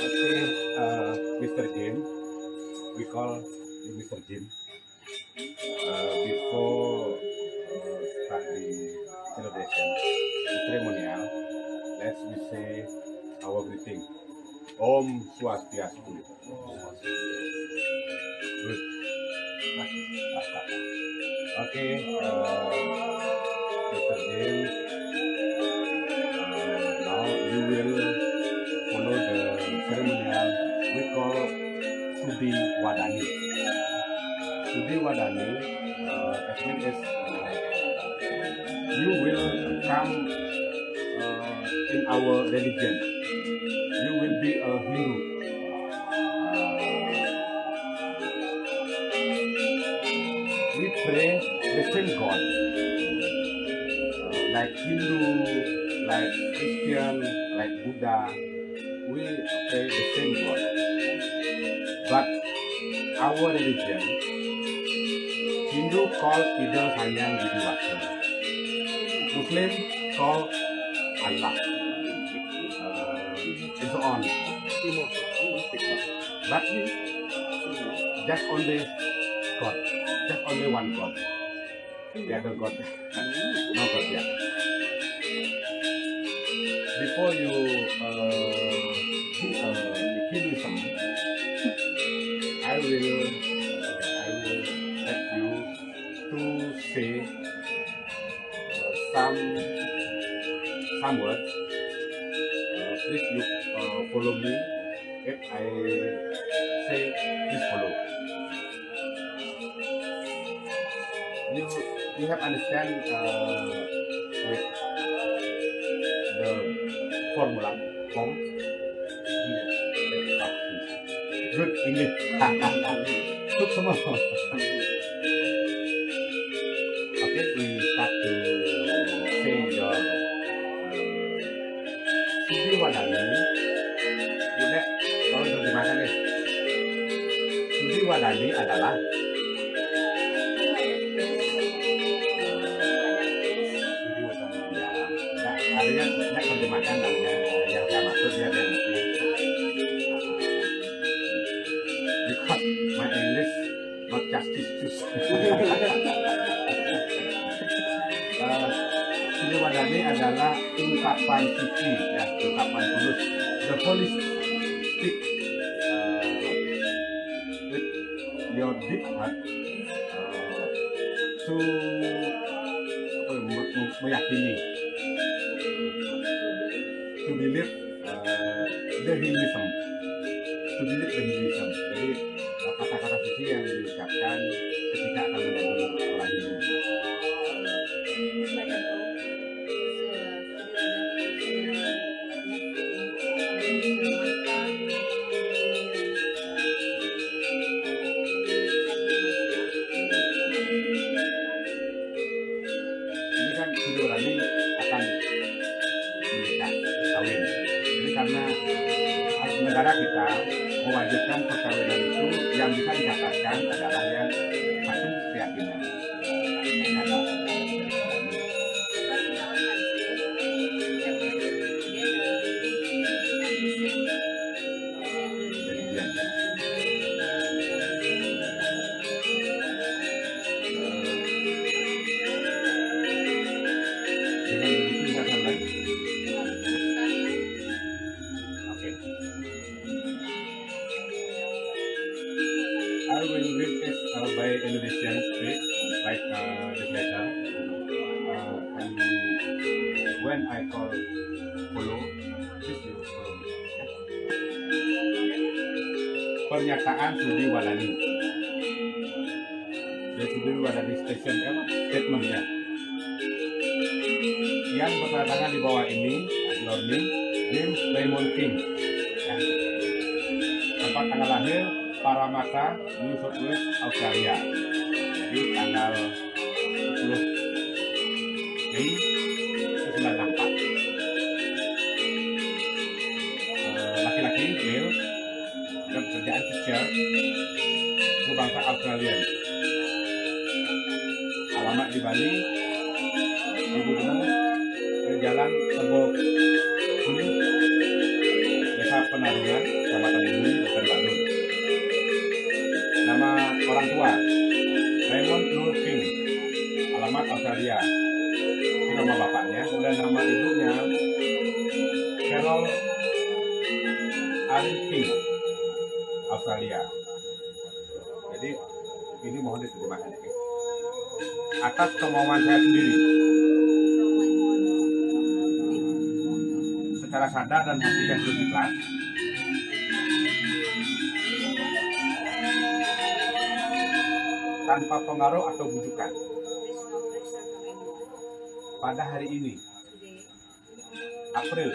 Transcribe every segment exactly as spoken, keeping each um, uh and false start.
Okay, uh, Mister Jim, we call you Mister Jim. Uh, before uh, start the celebration, the ceremonial, let's we say our greeting. Om Swastiastu. Good. Okay, uh, Mister James, uh, now you will follow the ceremonial we call Sudhi Wadani. Sudhi Wadani, uh, as mean as, uh, you will come uh, in our religion. You will be a Hindu. We pray the same God. Uh, like Hindu, like Christian, like Buddha, we pray the same God. But our religion, Hindu call Ida Sang Hyang Widi Wasa. Muslim call Allah. Uh, and so on. But just only God. Just only one God. The other God. No God, yeah. Before you uh, uh, Hinduism, I will uh, I will let you to say uh, some some words. Uh, please you uh, follow me. If I say, please follow. You you have understand uh, with the formula form? Good English. Good semua. Okay, we start to say your uh, Sudhi Wadani. Udah, kalau terjemahkan ya. Sudhi Wadani adalah Sudhi Wadani. Ya, nah, artinya nggak terjemahkan namanya yang saya maksud biar dia ngerti. Because my English not justice juice. Eh, Sudhi Wadani adalah ungkapan suci, ya, ungkapan tulus. The Holy Spirit. Eh, Deep heart, uh, to apa ya, me- me- meyakini, to believe uh, the Hinduism, to believe the Hinduism. Jadi uh, kata-kata suci yang diucapkan ketika akan menjadi orang Hindu. Ini kan sudah berani akan menikah, kawin. Jadi karena negara kita mewajibkan perkawinan itu yang bisa dicatatkan adalah yang satu keyakinan. Dengan begitu kita akan baik. Oke. I will read this uh, by Indonesian script, like uh, this letter. Uh, and when I call follow, please you follow me. Pernyataan Sudi Walani. Jadi Sudi Walani station apa? Statement ya. Yang bertanda tangan di bawah ini, Lorni, James Raymond King. Ya. Tempat tanggal lahir, Parramatta, New South Wales, Australia. Jadi tanggal sepuluh Mei seribu sembilan ratus sembilan puluh empat. Eh, laki-laki, male, dan pekerjaan teacher, suku bangsa Australian. Alamat di Bali, di Gunung, di Jalan Tebo Kuning, Desa Penarungan, Kecamatan Bumi, Kabupaten Bandung. Nama orang tua, Raymond Nur King, alamat Australia. Itu nama bapaknya, kemudian nama ibunya, Carol Arin King, Australia. Jadi ini mohon diterjemahkan, oke? Atas kemauan saya sendiri, secara sadar dan hati yang tulus ikhlas, tanpa pengaruh atau bujukan. Pada hari ini, April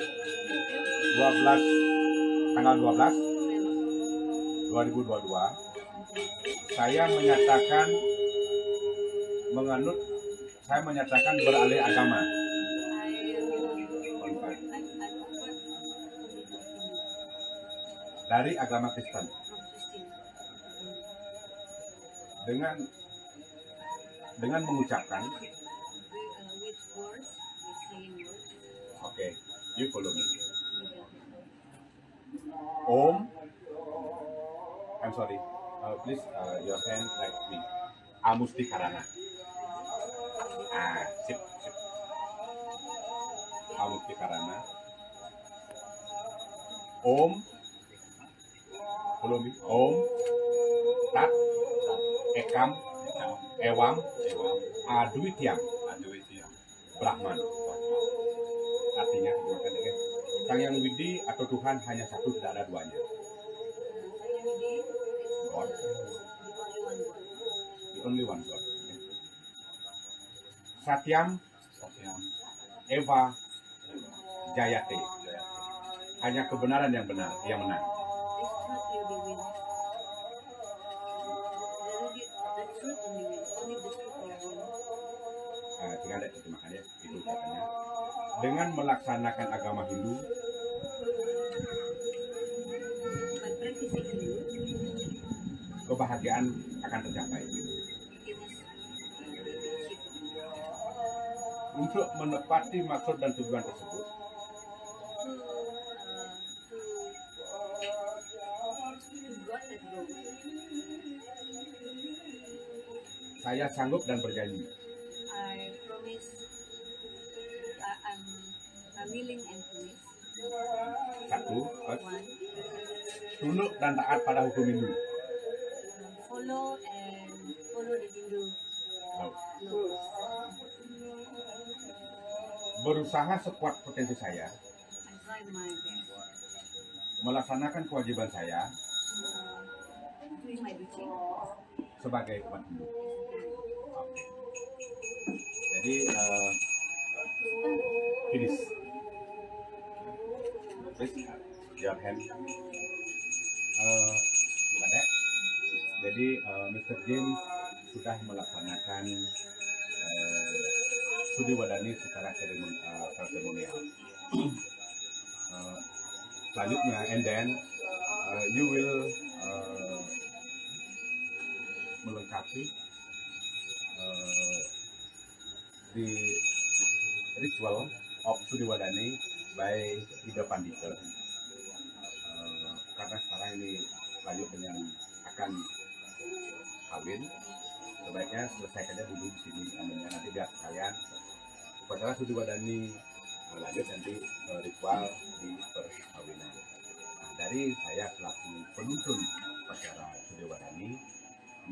dua belas, tanggal dua belas, dua ribu dua puluh dua, saya menyatakan menganut, saya menyatakan beralih agama dari agama Kristen dengan dengan mengucapkan, oke, you follow me. Om, I'm sorry, uh, please uh, your hand like me. Amusti Karana. Ah, sip, sip. Amusti Karana. Om, follow me. Om, Tat, Ekam, Ewam, Adwitiam. Brahman. Artinya, dua kali, ya. Sang Yang Widi atau Tuhan hanya satu, tidak ada duanya. God. The only one God. Satyam, Eva, Jayate. Hanya kebenaran yang benar, yang menang. This truth will be win. There will be the truth only win. Only the truth will win. Ah, tinggal ada terjemahannya, itu katanya. Dengan melaksanakan agama Hindu, By practicing Hindu, kebahagiaan akan tercapai. Happiness will be achieved. Untuk menepati maksud dan tujuan tersebut, To, uh, to, to God and go. Saya sanggup dan berjanji. I promise, uh, I'm, I'm willing and promise. Satu, first. One, tunduk dan taat pada hukum Hindu. Follow Follow and follow the Hindu. Berusaha sekuat potensi saya. I try my best. Melaksanakan kewajiban saya Doing my duty. Sebagai umat Hindu. Jadi uh, finish. Please, your hand. Uh, Jadi uh, Mister James sudah melaksanakan uh, Sudiwadani secara seremonial. Uh, selanjutnya, and then uh, you will uh, melengkapi uh, the ritual of Sudiwadani by Ida Pandita. Uh, karena sekarang ini lanjut dengan akan kawin, sebaiknya selesaikannya dulu di sini, nanti biar sekalian upacara Sudiwadani lanjut nanti ritual di perkawinan. Nah, dari saya selaku penuntun upacara Sudiwadani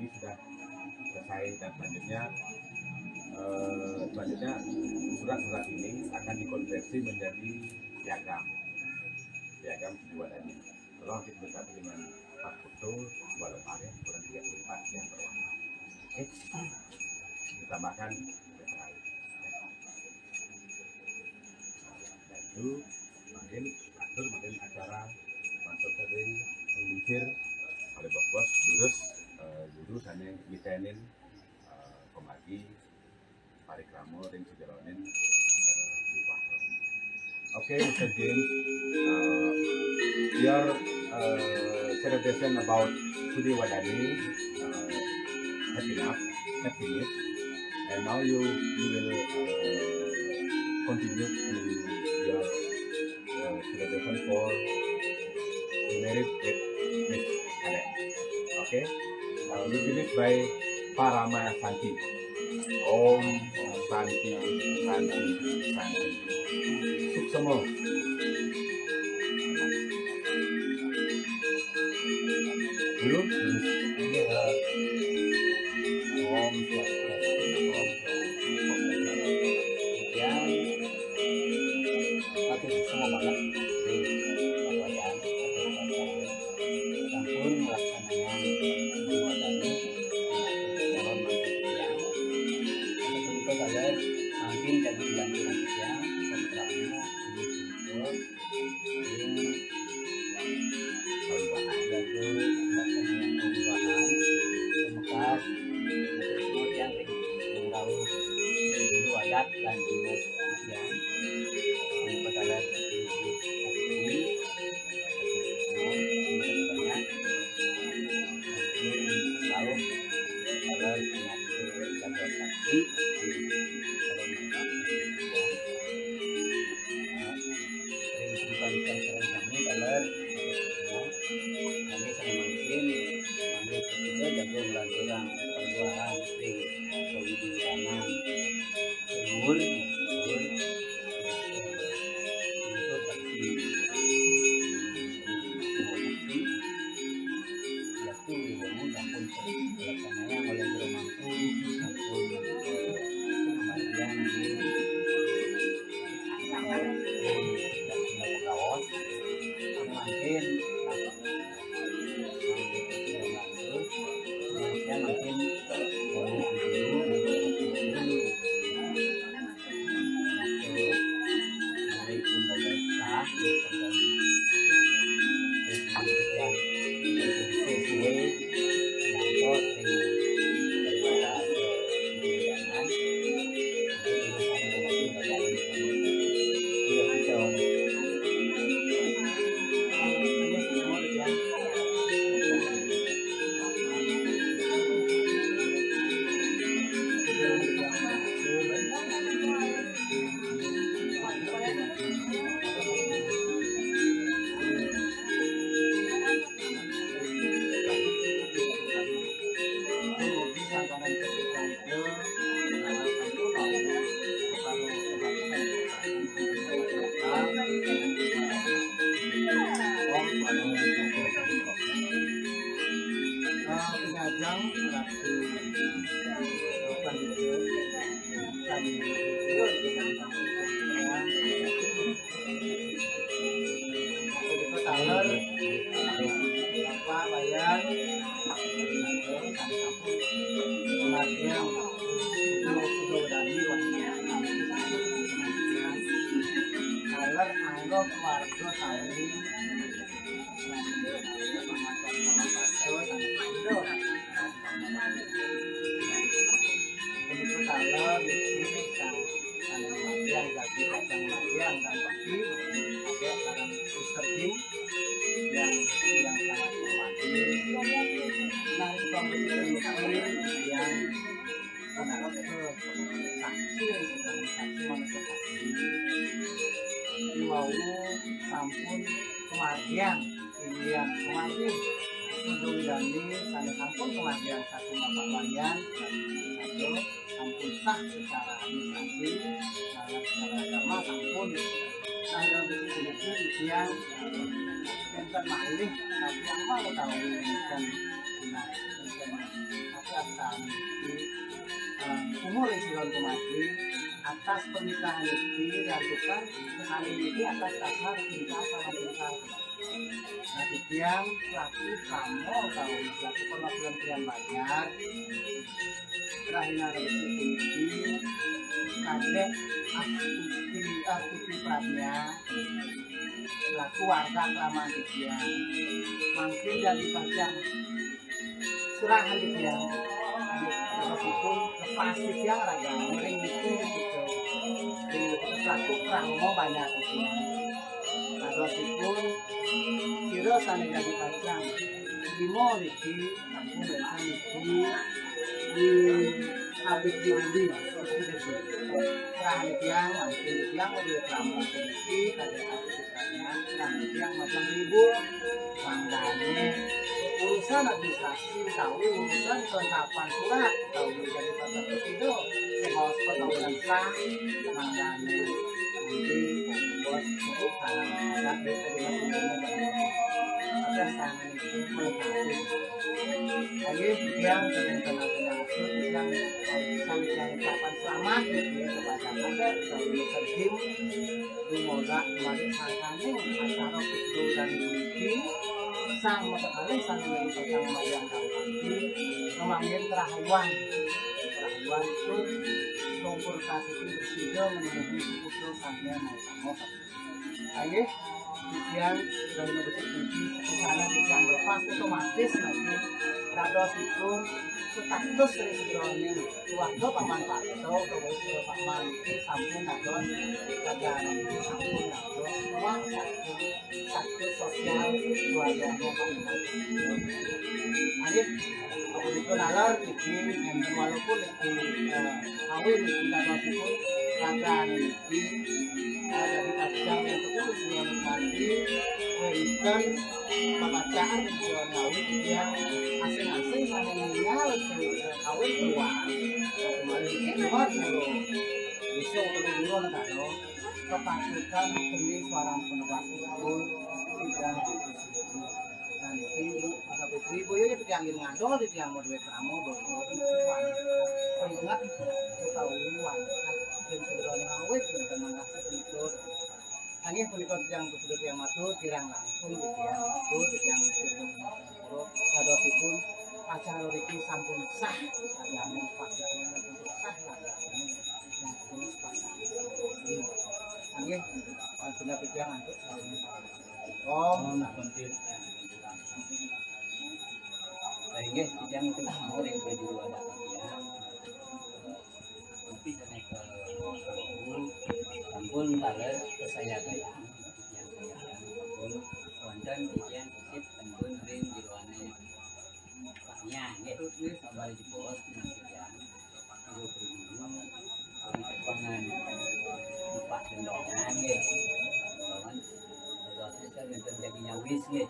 ini sudah selesai dan selanjutnya eh, selanjutnya surat-surat ini akan dikonversi menjadi piagam piagam Sudiwadani. Tolong dilengkapi dengan empat foto, dua lembar ya, kurang tiga puluh empat yang berwarna. Oke, ditambahkan. Dan itu makin atur makin acara masuk sering menggusir oleh bos durus eh, guru sana mitenin eh, pemagi parikramo ring sejalonin eh, di warung. Okay, Mister James, uh, your uh, celebration about Sudiwadani uh, have enough, have finished, and now you you will uh, continue to your uh, celebration for the marriage with Miss Alex. Okay, uh, we finish by Parama Santi. Om Santi Santi Santi. Suksma. Dulu. Om Swastiastu. Om Swastiastu. Yang makin semua banget di perayaan sampun melaksanakan Sudiwadani calon mantu yang untuk itu kalian mungkin jadi dilanjut yang kontranya ini simpul ini perubahan jatuh bahkan yang perubahan semekat untuk semua yang menggau dulu adat dan dinas yang ini pada Yang kudu, kudu dadi wahnya. Kaler anggo keluarga sami. Begitu kaler, yang jadi kacang yang dan pasti ada sekarang Mister Jim yang, yang sangat menghormati. Nah, itu kompetisi yang menangkap saksi, saksi, manusia saksi. Di wau sampun kemargian, kemudian kemargi. Ujung jani sana sampun kemargian satu bapak wayan, satu sampun sah secara administrasi, secara, secara agama sampun. Nah, yang begitu itu yang enten malih, tapi yang mau tahu enten, nah, enten, tapi asal niki, eh, umur isiron kemati atas pernikahan niki diajukan sekali niki atas dasar cinta sama cinta. Nah, titiang selaku kamu tahu selaku perwakilan Prian Banjar, Rahina Resi Tinggi, Kadek Astuti, Astuti Pradnya, selaku warga kelamaan titiang, mangkin jadi pacang surahan titiang. Meskipun lepas titiang raga, ring itu gitu. Di selaku krama banyak titiang. Padosipun, sira sane dadi pacang. Bima riki sampun wenten di, di habis di Budi. Serahan tiang, mangkin tiang mau duit rambut riki, kada habis di sana. Serahan tiang macam ribu. Mangkane urusan administrasi utawi urusan kelengkapan surat utawi jadi pasar kesido, sing harus perkawinansa, mangkane nanti bos cukup karena ada di terima. Ada sangat itu melengkapi. Ayo, yang dengan kenal-kenal itu, yang, eh, saling ucapan selamat, gitu ya, kepada Anda, saling terjim, semoga kembali sangkane acara kudu dan kunci, sang sekali sang dari kota Mayan Kalpati, memanggil kerahayuan, kerahayuan itu lumpur kasih bersida menemui kudu sampai mau sama. Ayo, titiang, sudah menyebut kunci, di sana titiang melepas otomatis nanti dados itu status dari sejeroning keluarga paman Pak Keto, keluarga paman itu sampun dados kerajaan itu sampun dados semua satu, satu sosial keluarganya paman Pak Keto. Ayo, kalau itu nalar, titiang, dan walaupun itu, eh, kawin, tidak dados itu kerajaan Jadi, eh, dari kacang yang betul, semua nikmati, wenten pembacaan tujuan kawin yang asing-asing sama ninggal, kawin keluar. Kembali keluar dulu. Bisa untuk dulu, karo kepatutan demi suara penebas itu tidak. Nah, niki, Bu, Bapak Ibu, ya, itu yang ngadol, itu yang mau duit ramo, Bu. Ingat, utawi wanita, dan sebenarnya awet, dan mengasih itu. Hanya punika yang sudah yang matur, kirang langkung, gitu ya, matur, yang sudah matur, kadosipun, acara riki sampun sah, agama pasti sah, agama, sampun sah. Nggih, sampun pikiran untuk tahun. Om, sampun. Inggih, titiang terus muring ke juru adat titiang. Tapi kena ke sampun taler kesayagan. Sampun wonten titiang titip sampun ring jeroane Pak Nya, nggih. Sabar jebos titiang. Pangan Pak Gendongan, nggih. Gendongan. Terus kita wonten daging nyawis, nggih.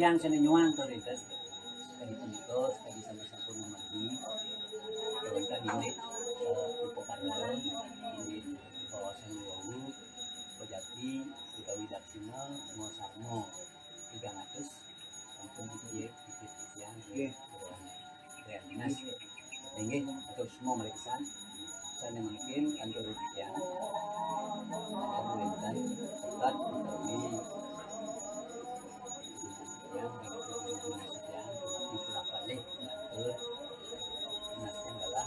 Yang seni nyuang to, Rintes. Tadi punika, tadi sama-sama mengerti. Wonten indik, eh, upakarya, indik kawasan wau, pejati, utawi daksina, mau sarmo, tiga ratus. Sampun, nggih, nggih, nggih. Nggih. Nggih, Mas. Nggih, atur semua meriksaan. Sana mungkin kantor rupiah. Ada bulan obat utawi yang yang berapa nih, ngatur. Mas, yang adalah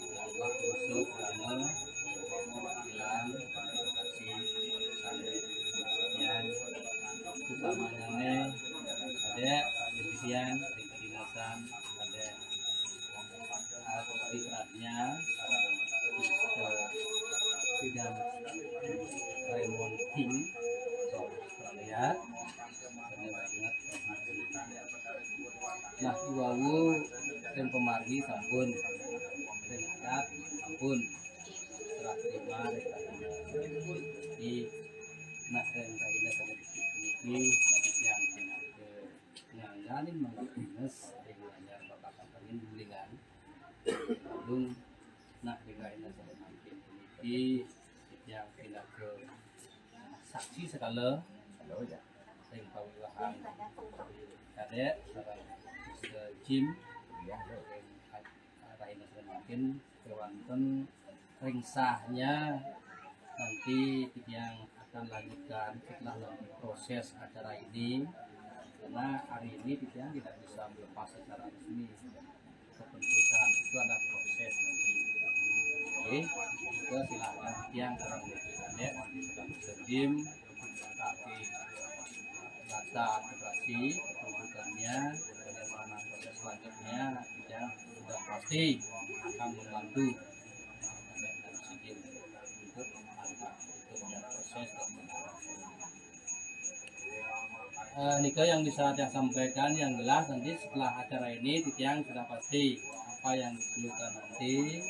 Tambah kusuk, damel, hilang, kasih, sampai. Yang utamanya nih, ada, ada, ada, ada, ada, remounting. Lihat, banyak banget. Nah, wau yang pemargi sampun, yang adat sampun, serah terima. Di, nah, yang tadi ini, tadi ini, tadi yang ngangganin mangga dinas, ring anyar Bapak Kapangin Bulingan. Lalu, nah, ring anyar saya mampir puniki, yang pindah ke saksi sekala, halo, ya, ring pawiwahan kadek, sareng Mister Jim, ya, halo, ring arah ini saya mampir, kewanten ring sahnya nanti yang akan lanjutkan setelah nanti proses acara ini, karena hari ini kita tidak bisa melepas secara resmi kepentusan, itu ada proses nanti. Oke, itu silakan yang orang nanti nanti sedang sedim tapi data operasi kependudukannya, bagaimana proses selanjutnya, kita sudah pasti akan membantu untuk proses. Eh, nika yang bisa saya sampaikan yang jelas, nanti setelah acara ini titiang sudah pasti apa yang diperlukan nanti,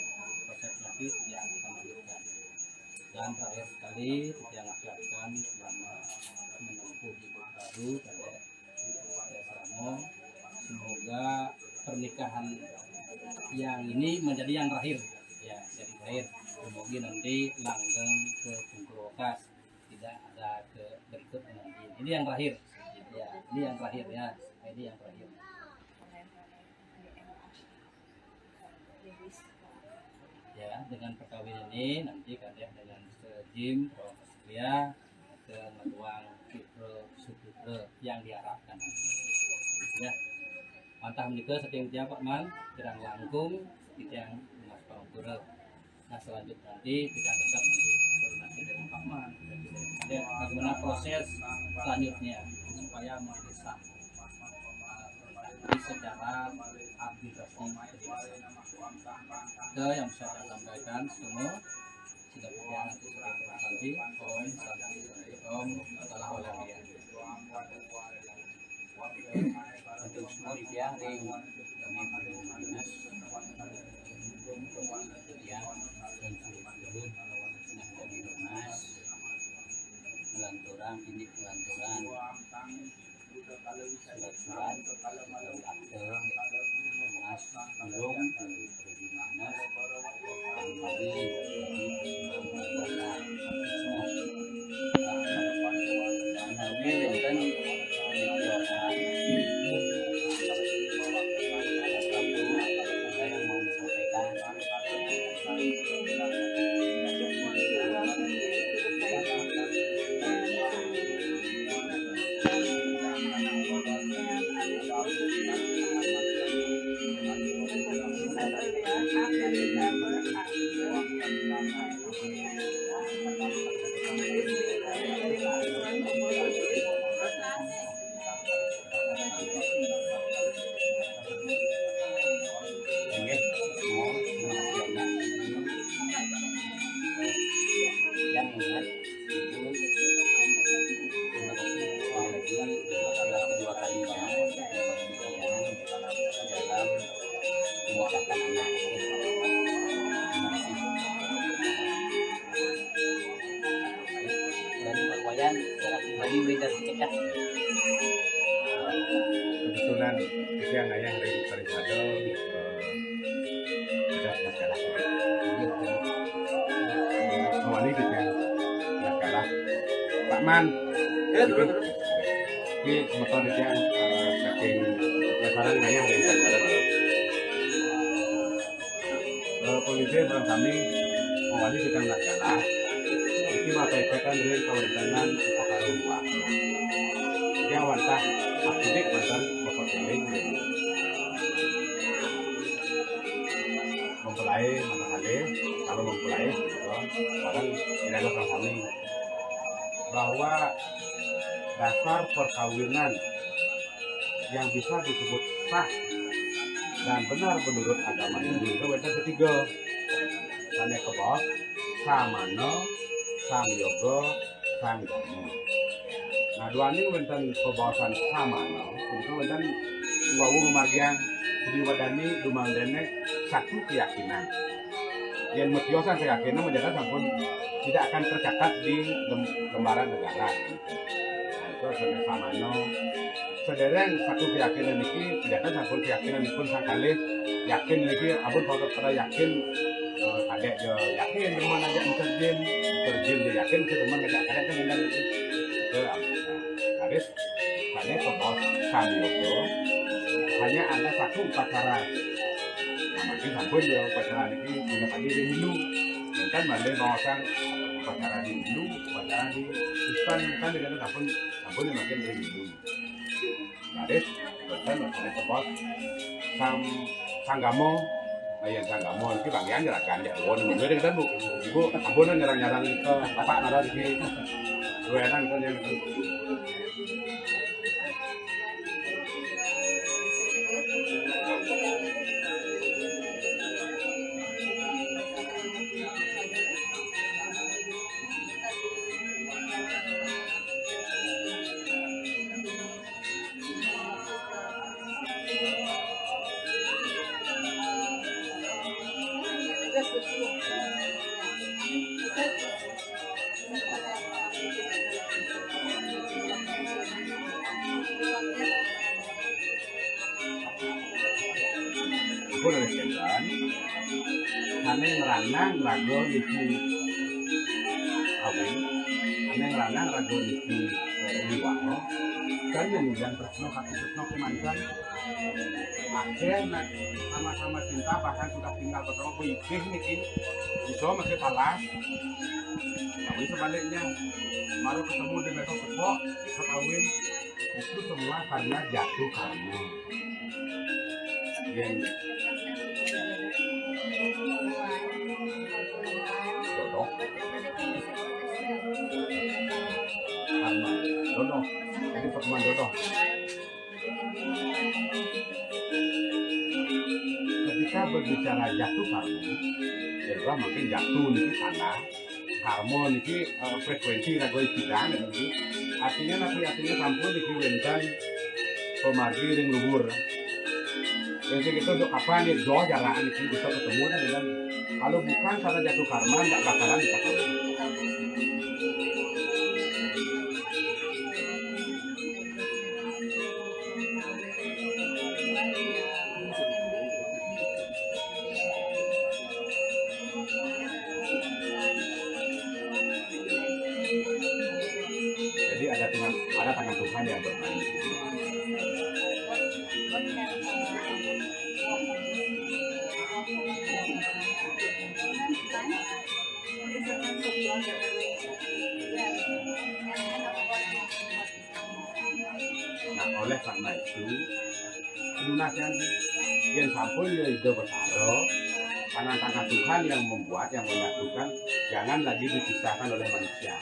proses nanti yang akan dilakukan. Dan terakhir sekali, titiang ucapkan selamat menempuh hidup baru pada selama, semoga pernikahan yang ini menjadi yang terakhir, ya, jadi terakhir. Semoga nanti langgeng ke pungkur wekas, tidak ada ke berikut nanti. Ini yang terakhir, ya, ini yang terakhir, ya, ini yang terakhir. Ya, dengan perkawinan ini nanti kadek dengan Mister Jim, Prof Surya, ke ngeluang putra suputra yang diharapkan. Ya, mantah menika saking tiang Pak Man, kirang langkung titiang Mas Pangpura. Nah, selanjutnya nanti kita tetap nanti koordinasi dengan Pak Man. Dan bagaimana proses selanjutnya supaya menjadi sah, eh, secara administrasi kedinasan. Itu yang bisa saya sampaikan semua. Sudah berjalan nanti sebagai nanti. Om Santi, Om Salah Olah. Untuk semua di tiang ring kami perlu dinas, ya, dan seluruh nah kami mas melanturang ini melanturang surat-surat dalam akte mas belum Kebetulan titiang ngayah ring paripada, eh, tidak masalah. Mawali titiang masalah. Pak Man. Ya, terus, terus. Ini motor titiang, eh, saking penasaran ngayah ring paripada. Eh, polisi barang kami mawali sidang nakala. Iki mapaipekan ring kawentenan upakara rumah. Yang wantah akidik wantah bapak keling ring mempelai, manakala, kalau mempelai, gitu, barang tidak ada kami bahwa dasar perkawinan yang bisa disebut sah dan benar menurut agama Hindu itu wénten ketiga. Sané kabaos samana, samyoga, sanggama. Nah, duaning wénten pabaosan samana, punika wénten wau mamargiang sri wadani dumadan satu keyakinan. Yén matiosan keyakinan, menjadi sampun tidak akan tercatat di lem-, lembaran negara. Nah, itu sané samana. Sadéréng satu keyakinan niki, kelihakan sampun keyakinan niki sang kalih. Yakin niki, ampun pada, pada yakin, eh, kadék ja yakin demen ngajak interjin, interjin ja yakin ke demen ngajak kadék kan ngéndang niki. Ke, nah, raris, sané pokok samyoga, hanya ada satu upacara. Nah, mangkin sampun ya upacara niki, hanya tadi di Hindu. Kan malih maosang upacara di Hindu, upacara di Kristen, kan dengan sampun, sampun ya makin di Hindu. Raris, boten, boten tebos. Sam-, sanggama. Nah, yén sanggama, iki bagian jeragan, ya, duwun, mungkin kita, Bu. Ibu, ampun, nyerang-nyerang kita, bapak nara iki. Duwenan, kan, yang itu. Ampun, Raden Jenderal. Sané ngranang raga niki kawin, sané ngranang raga niki, eh, wiwaha, kan nyandang tresna, kaki tresna kemanten. Akhir nak sama-sama cinta, bahkan sudah tinggal bersama, beikih niki. Bisa masih palas. Tapi sebaliknya, baru ketemu di besok sepok, sekawin, itu semua karena jatuh karma. Yang jodoh. Karma. Jodoh. Jadi pertemuan jodoh. Ketika berbicara jatuh karma, ya, makin jatuh niki sana. Karma niki, eh, frekuensi raga ikidan niki. Artinya napi, artinya sampun niki wénten pamargi ring luhur. Jadi kita untuk kapan ya, jauh jarak niki bisa ketemu kan, kan. Kalau bukan karena jatuh karma, nggak bakalan bisa ketemu. Jadi ada Tuhan, ada tangan Tuhan yang bermain di sini. Nah, oleh karena itu, nunas yang, yang sampun ya Ida Betara, karena tangan Tuhan yang membuat, yang menyatukan, jangan lagi dipisahkan oleh manusia.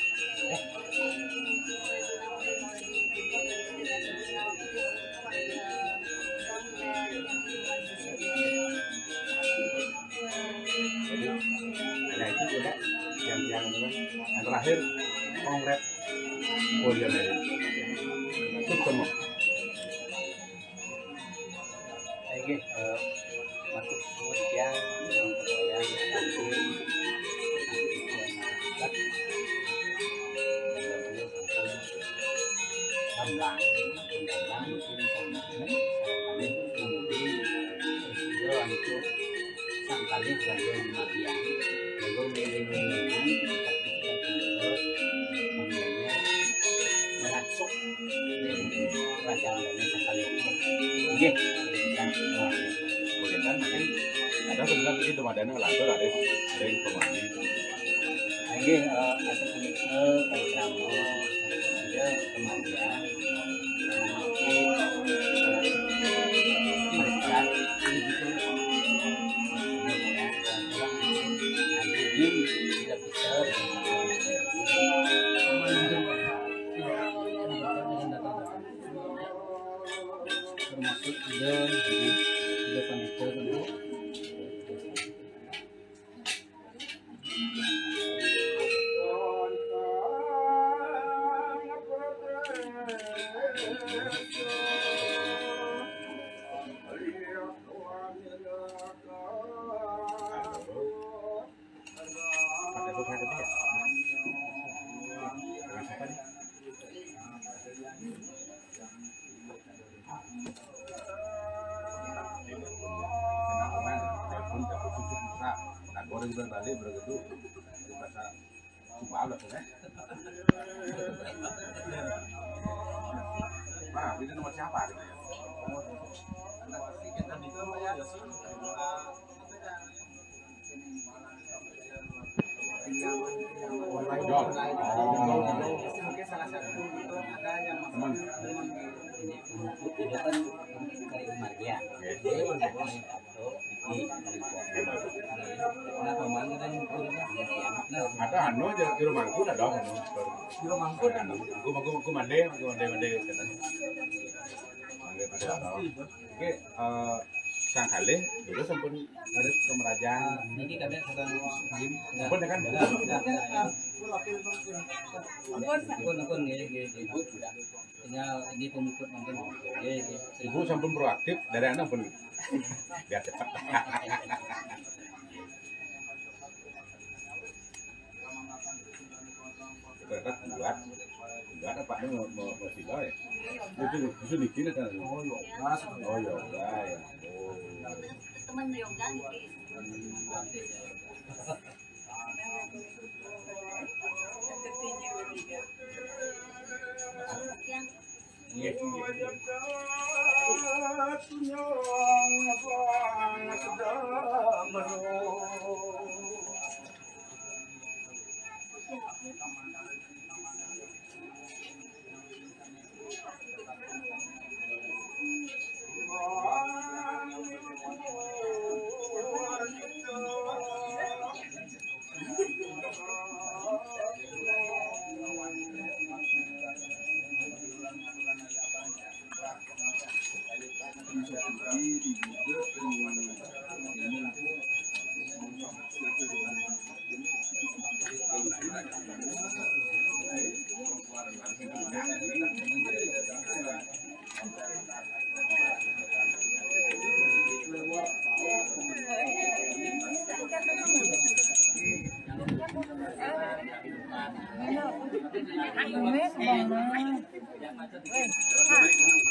Jadi, hanya itu udah yang, yang, yang terakhir, kongres. Oh, iya, iya. Sukses. Inggih, eh, matur suwun titiang, yang kemudian, sampun, sampun, sampun, sampun, sampun, sampun, Kemudian, lalu ngiring-ngiringan, tapi kita terus, makanya, merasuk dari kerajaan Indonesia kali ini. Oke, dan, eh, boleh kan, mungkin ada sebentar lagi itu madana lantur ada, ada yang pemahami. Oke, eh, asal ini, eh, kalau kamu, ya, kemudian, termasuk juga di juga panitia kan. Nah, goreng berbalik begitu. Bahasa Sumbawa lah, kan? Nah, ini nomor siapa gitu ya? Mungkin salah satu itu ada yang teman. Itu kan dari Umar dia. Iya. Kenapa manggil kan? Ada anu aja di rumahku ada dong. Di rumahku ada. Aku aku aku mandi, aku mandi mandi gitu kan. Mandi pada ada. Oke, eh, sang kalih dulu sampun harus ke Merajan. Ini kadang sedang diem. Sampun ya kan? Ampun, ampun, nggih, nggih, nggih. Tinggal ini pemuput mungkin. Nggih, nggih. Ibu sampun proaktif dari anak pun. Biar cepat. Kita buat, buat apa nih mau mau mau sih, ya? Itu itu bikin kan. Oh, iya. Oh, iya, iya. Oh. Teman yoga nih. Yang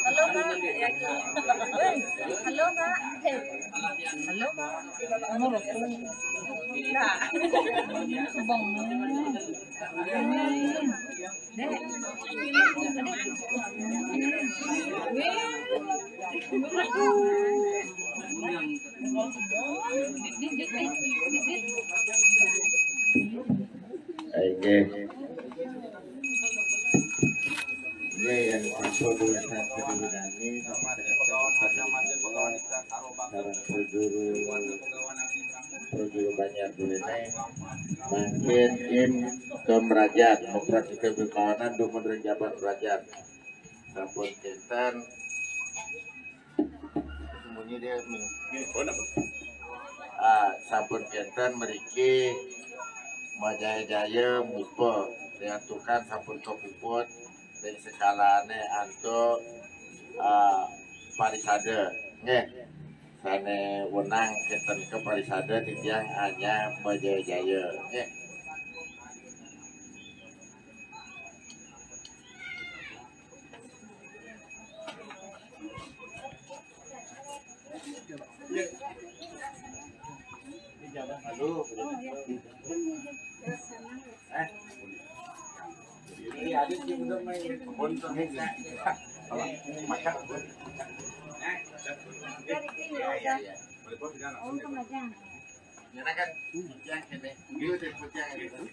Halo, Kak. Halo, Kak. Halo, Kak. Nah. Subang. Oke. Ini yang sampun dulu satu dulu nani, sareng Pro Juru, Pro Juru Banjar dulu nani. Mangkin Im ke Merajan, mempraktik kekawanan dumun ring jaban Merajan. Sampun kinten. Sembunyi dia, Min. Ah, sampun kinten mriki majaya-jaya mupa riantukan sampun kapuput ring sekalane antuk, ah, parisada. Nggih. Sane wenang kinten ka parisada titiang anyar majaya-jaya. Nggih. Aduh, ini ada sih, udah main. Boleh, boleh, tidak langsung. Oh, sama aja. Silakan. Putihan ini. Gitu, putihan ini.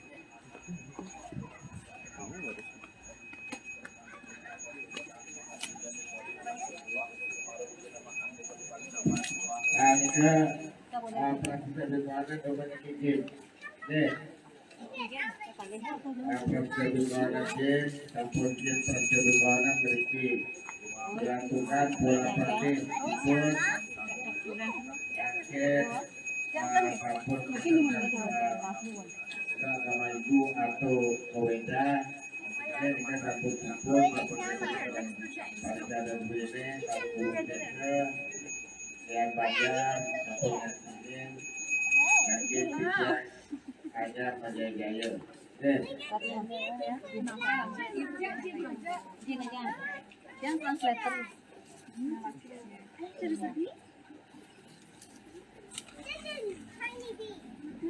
Ada, eh, perhatikan di mana teman ini. Nih. Eh, perhatikan di mana, Jin? Sampun, Jin, perhatikan di mana, beriki. Dilakukan bola pasti, pun. Oke. Eh, sampun, eh, sama ibu atau koweda. Ini kita sampun, sampun, sampun, sampun, sampun, sampun, sampun, yang banyak, sampun, yang sini. Lagi, tiga, hanya, hanya, jaya. Oke. Yang translator.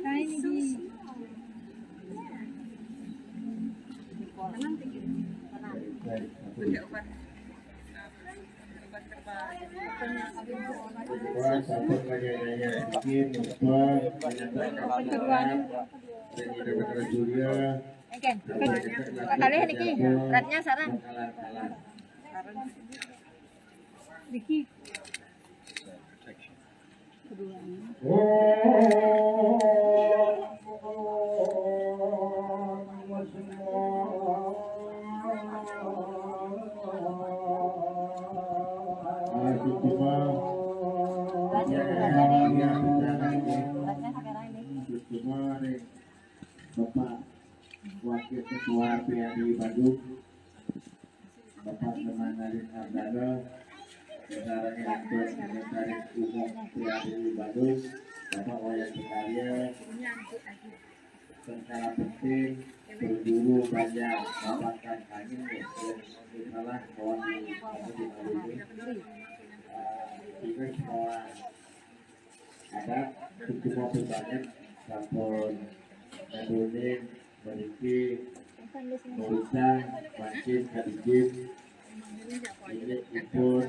Tiny bee. Tenang, tenang. Tenang. Obat, obat herbal. Wah, sampun nanya-nanya sedikit, lupa, menyatakan pendapat, dan tidak benar juga. Oke. Kali ini ki, beratnya sarang. Kalah, kalah. Diki. Bapak Wakil Ketua P A D I Badung, Bapak Semangarin Ardana, sekarang Direktur Sekretaris Umum P A D I Badung, Bapak Wayan Sukarya, perkara penting, berguru banyak, Bapak kan angin ya, yang salah, kawan di, kamu di Maluku. Eh, juga semua ada cukup banyak sampun ngadunin, beriki, berita, makin kadikit, ini pun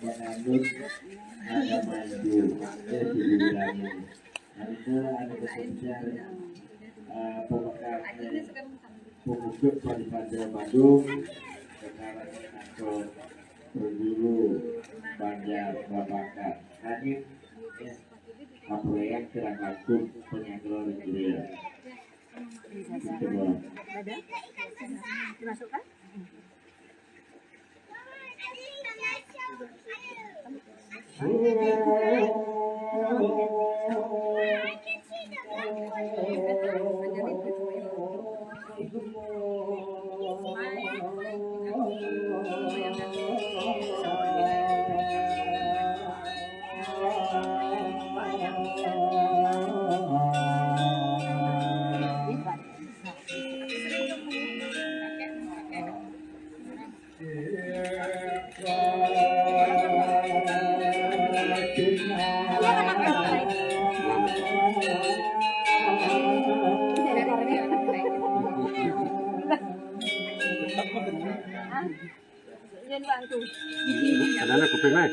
menganut agama Hindu. Ya, dibilangin. Ada, ada keputusan, eh, pemegang, eh, pemucuk daripada Badung, sekarang atau Penjuru Banjar Babakan. Kami, eh, Kapurean kirang langkung penyangkal India. Itu doang. Ada? Dimasukkan? Ada kuping, eh.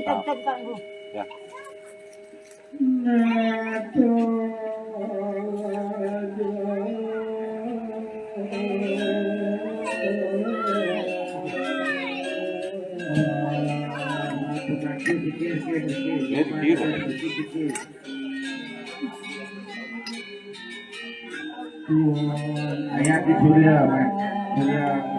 Ya. Ini di kiri. Ayat di Surya, Mas. Surya,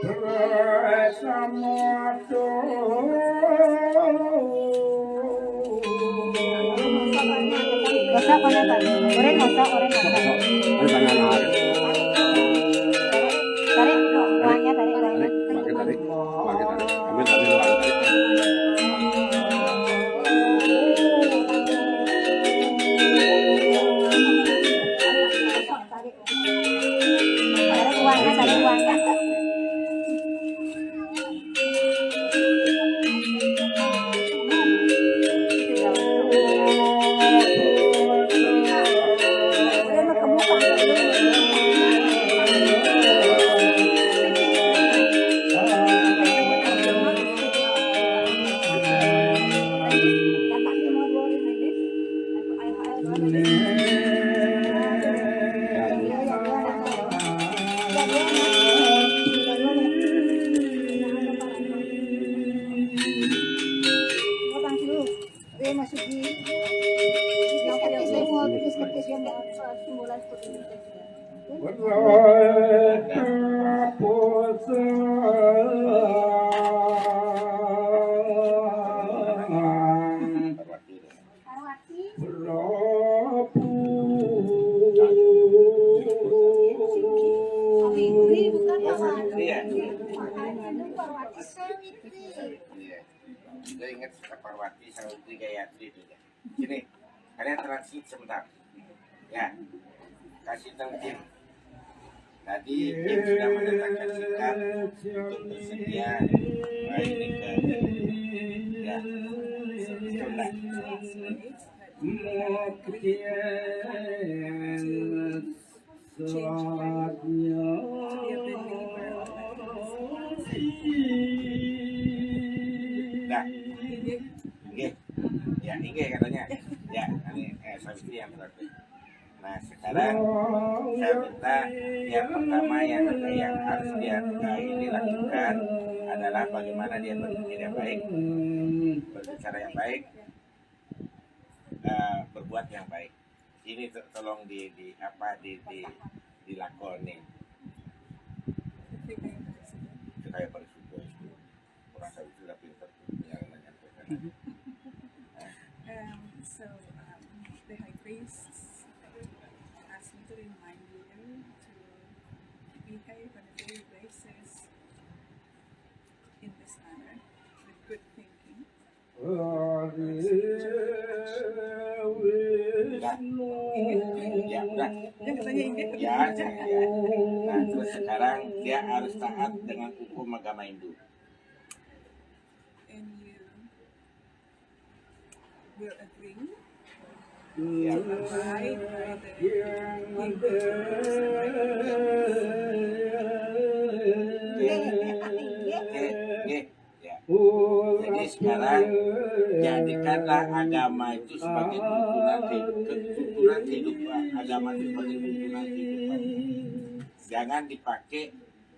Gosok, gosok, Pak. Urin gosok, urin gosok. Tarik uangnya, tarik uangnya. Tarik, tarik, tarik. Tarik, tarik. Ambil, ambil uang, tarik. Tarik uangnya, tarik uangnya. Parwati. Prabu. Fitri, bukan Parwati. Iya. Makanya dulu Parwati Sawitri. Iya. Kita ingat Parwati, Sawitri, Gayatri itu, ya. Sini, kalian transit sebentar. Ya, kasih tahu tim. Tadi tim sudah menetapkan sikap untuk bersedia. Baik, ini ke, ya, itulah. Nah, ini, ya, ini katanya. Ya, ini, eh, Sabiti yang terakhir. Nah, sekarang saya minta yang pertama yang, yang harus dia, eh, ini lakukan adalah bagaimana dia berpikir yang baik, berbicara yang baik, eh, berbuat yang baik. Ini to-, tolong di, di apa, di, di, dilakoni. Supaya bersyukur. Kurang tahu itu udah pinter tuh yang menyampaikan. Um, so, um, the high priest asked me to remind you to behave on a daily basis in this manner, with good thinking. Ya, ya, udah. Ya, udah. Ya, ya, ya. Nah, terus sekarang dia harus taat dengan hukum agama Hindu. And you will agree to abide by the Hindu rules and regulations. Nggih, nggih, ya. Jadi sekarang jadikanlah agama itu sebagai tuntunan ke-, ke-, tuntunan kehidupan. Agama itu sebagai tuntunan kehidupan. Jangan dipakai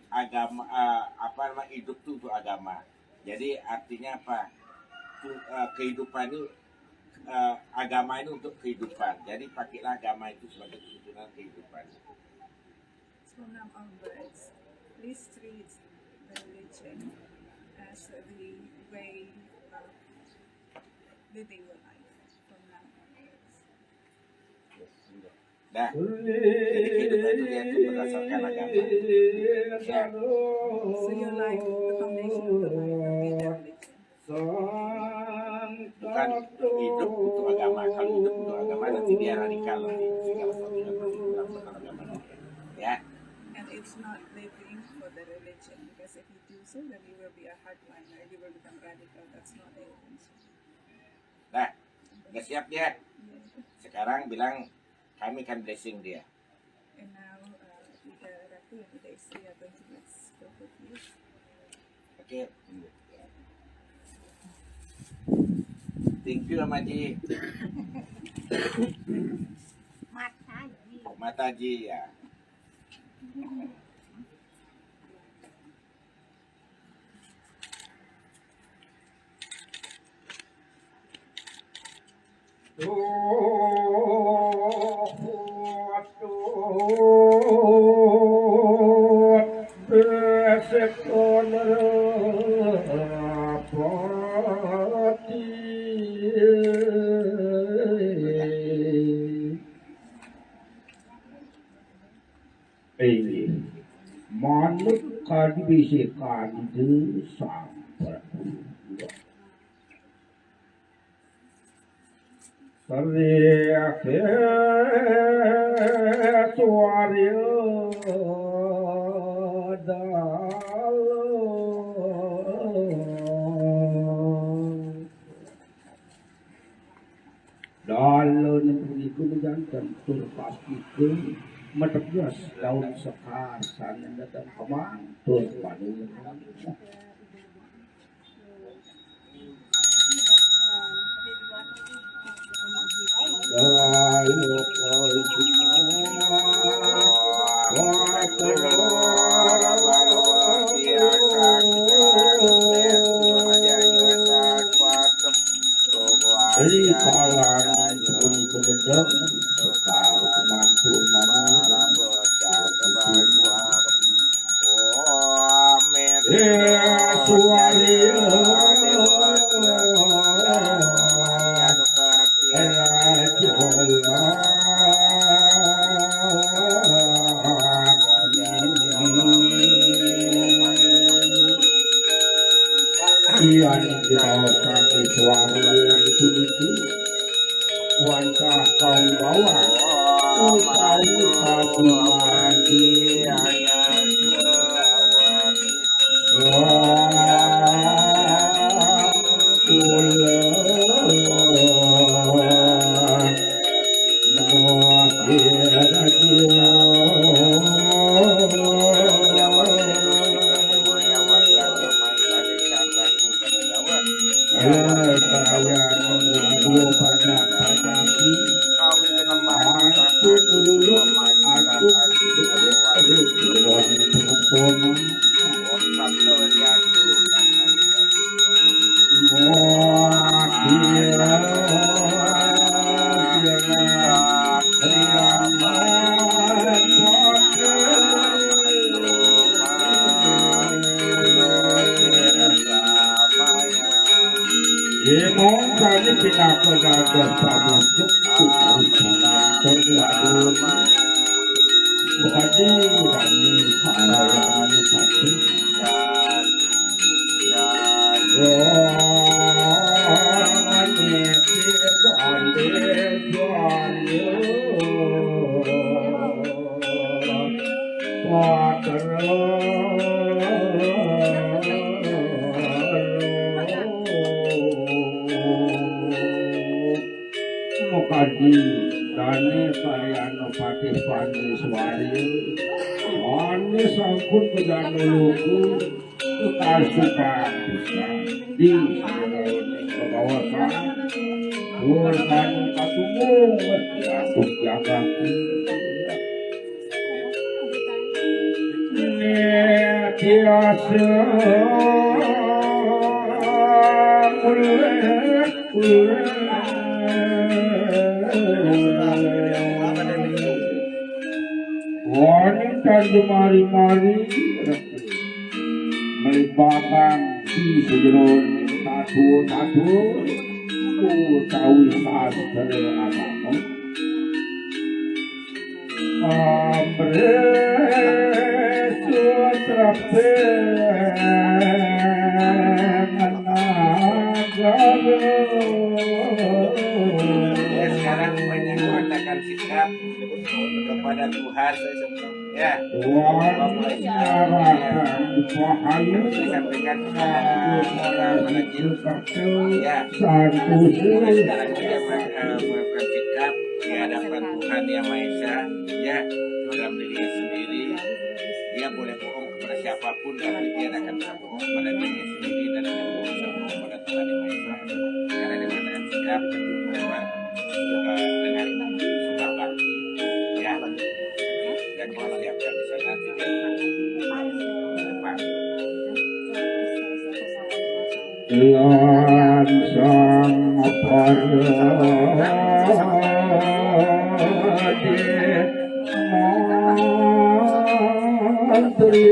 agama, eh, apa nama, hidup itu untuk agama. Jadi artinya apa? Tu-, eh, kehidupan itu, eh, agama ini untuk kehidupan. Jadi pakailah agama itu sebagai tuntunan kehidupan. From now onwards, please treat the religion as the way of living your life from now onwards. Dah. Jadi kehidupan itu dia tuh berdasarkan agama. Ya. So your life, the foundation of the life will be the religion. Bukan hidup untuk agama. Kalau hidup untuk agama, nanti dia radikal lagi. Segala sesuatunya beragama. Ya. And it's not living for the religion, because if you do so, then you will be a hardliner, you will become radical. That's not the intention. Nah, udah siap dia? Sekarang bilang, "Kami akan blessing dia." And now, uh, the Ratu and the Istri are going to bless both of you. Oke. Thank you, Amaji. Mataji. Mataji, ya. Manut kadi bisi kadi sampun. Sri Ake Suarya Dalu. Dalem punika janten tur pastika mateges daun sekar sané dateng kemang tur panuwun. Dalu kau semua. Ri palan pun kededeng sekar kemantun mani. Eh, suari. Iya, dibawakan suara yang tinggi. Wantah kaum bawah utawi kaum mati. Wah, kula. Imong sami pinaka dados pamucuk utawi panganten wadon. Bupati Bupati Parayani Pati. Mukadi dane karyan Patih Paniswari. Ane sampun kejana lugu, kasupahan pisan. Di sira kawasan, pun katumung, ya, jagat. Biasa wanita jemari-mari melibatkan di sejeroning tatu-tatu utawi sastra agama. Ambrih sutreping nagara. Ya, sekarang banyak mengatakan sikap kepada Tuhan, ya. Tuhan menyerahkan bahaya. Disampaikan kepada para jin. Ya. Santusi. Sekarang juga, eh, melakukan sikap di hadapan Tuhan Yang Maha Esa, ya, dalam dirinya sendiri. Dia boleh bohong kepada siapapun, tapi dia akan bisa bohong kepada dirinya sendiri dan hanya bohong sama bohong pada Tuhan Yang Maha Esa. Karena dia mengatakan sikap, memang, eh, dengan suka bakti, ya. Dan kita siapkan di sana tiga depan. Lan sang para mantri.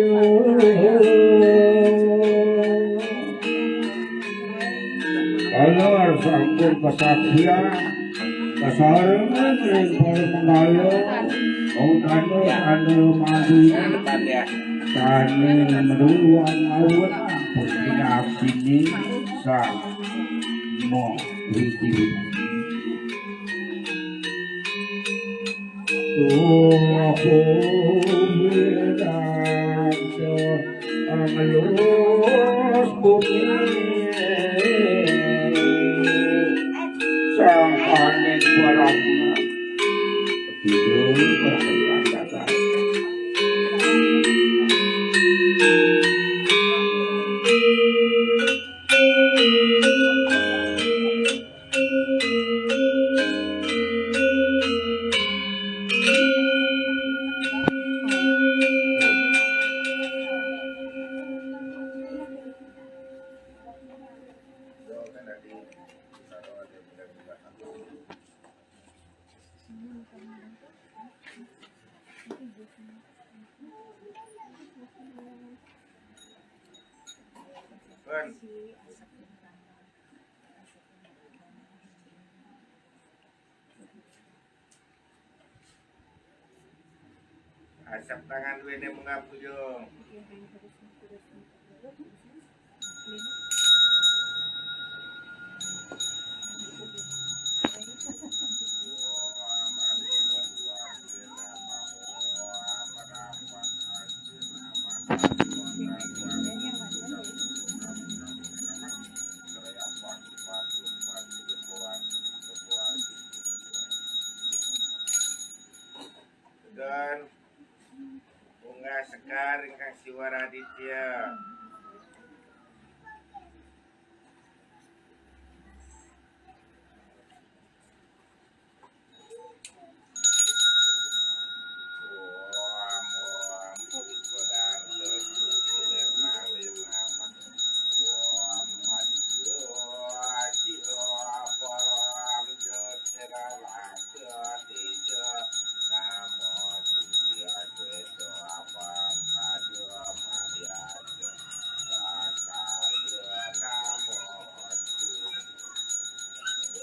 Kalar sampun kasaksian, kasarengan ring para manggala. Tane, ya, tane madu, ya, depan, ya, tane meruang awan, punya sini sama widi. Tuh, ngelus bumi, sang panen barangnya. Tidur barang. Asap tangan duene mengapujung. Dan Bunga Sekar ingkang Siwa Raditya.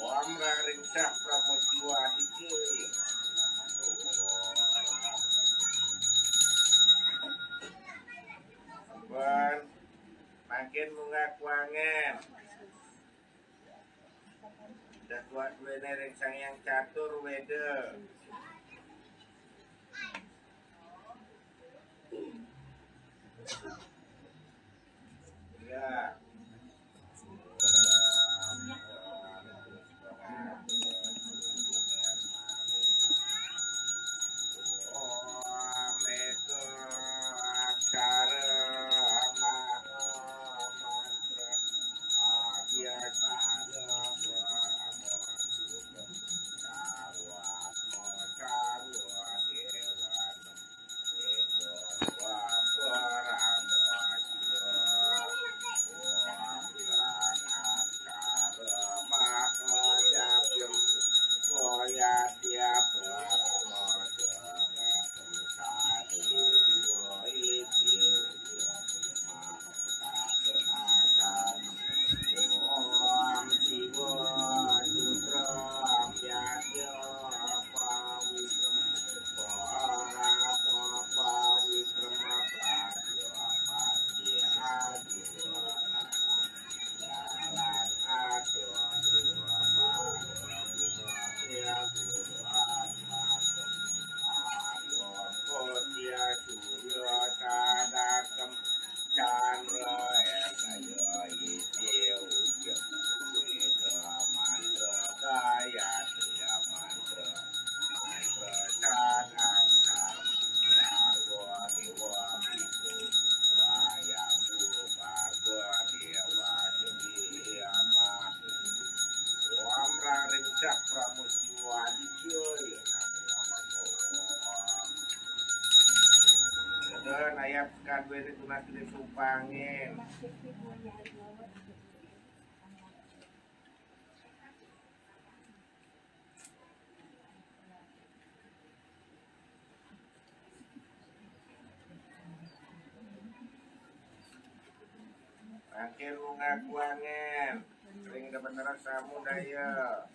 Om Raring Sah Pramojiwa Dike. Sampun, mangkin munggah kuangen. Dah kuat duene ring Sang Hyang Catur Weda. Ya. Ayat sekadue itu nanti disumpangin. Mangkin munggah kuangen, ring dapat samu daya.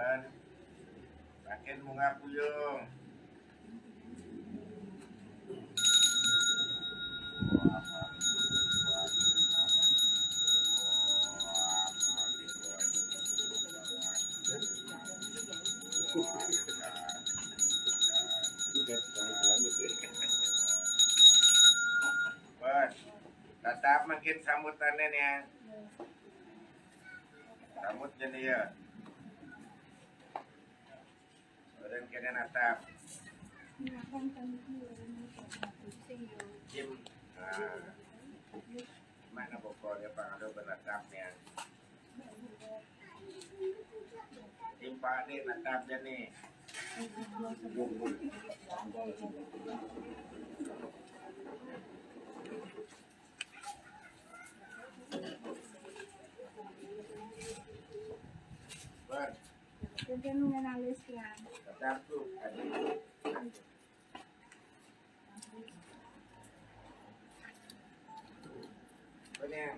Makin bunga puyung. Bos, tatap makin sambutannya nih ya. Sambut jadi ya. Orang kena natap. Jim. Nah. Mana pokoknya Pak Ado bernatapnya. Jim Pak nih natapnya nih. Bos. Jangan menangis ya. Satu, ada. Benar.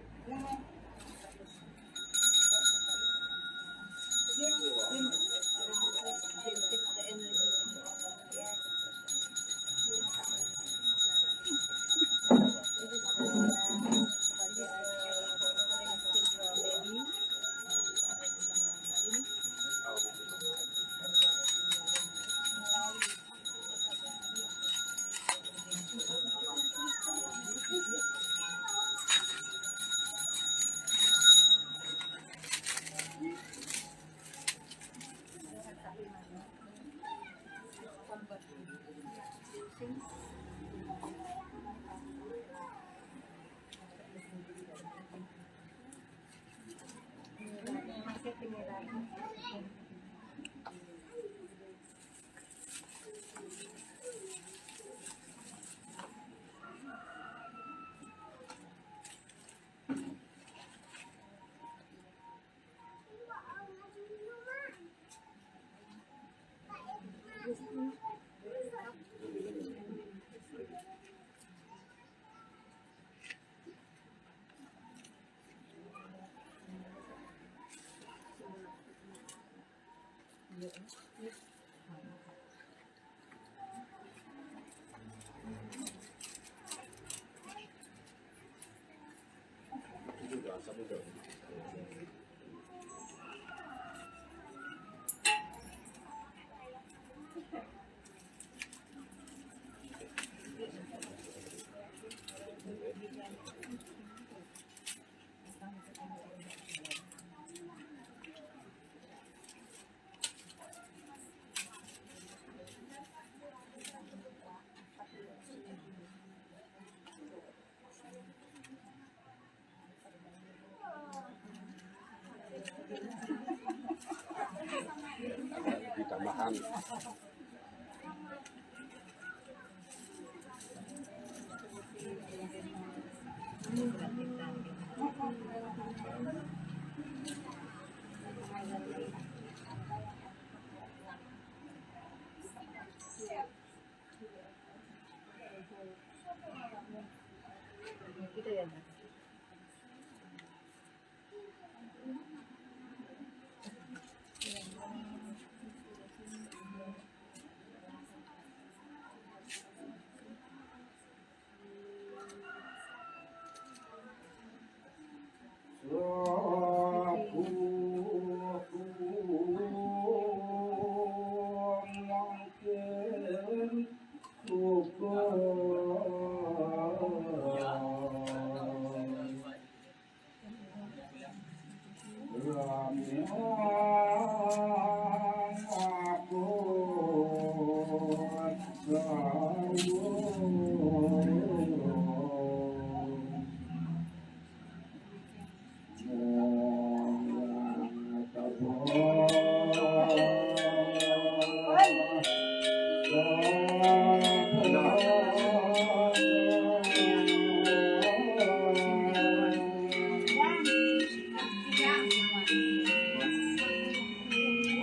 Ditambahan.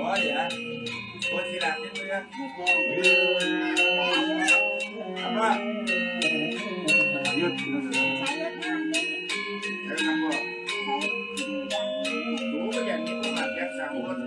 Oh ya, buat silakan tuh ya. Apa? Lanjut. Ayo, Nambah. Tuh, yang itu makan sambut.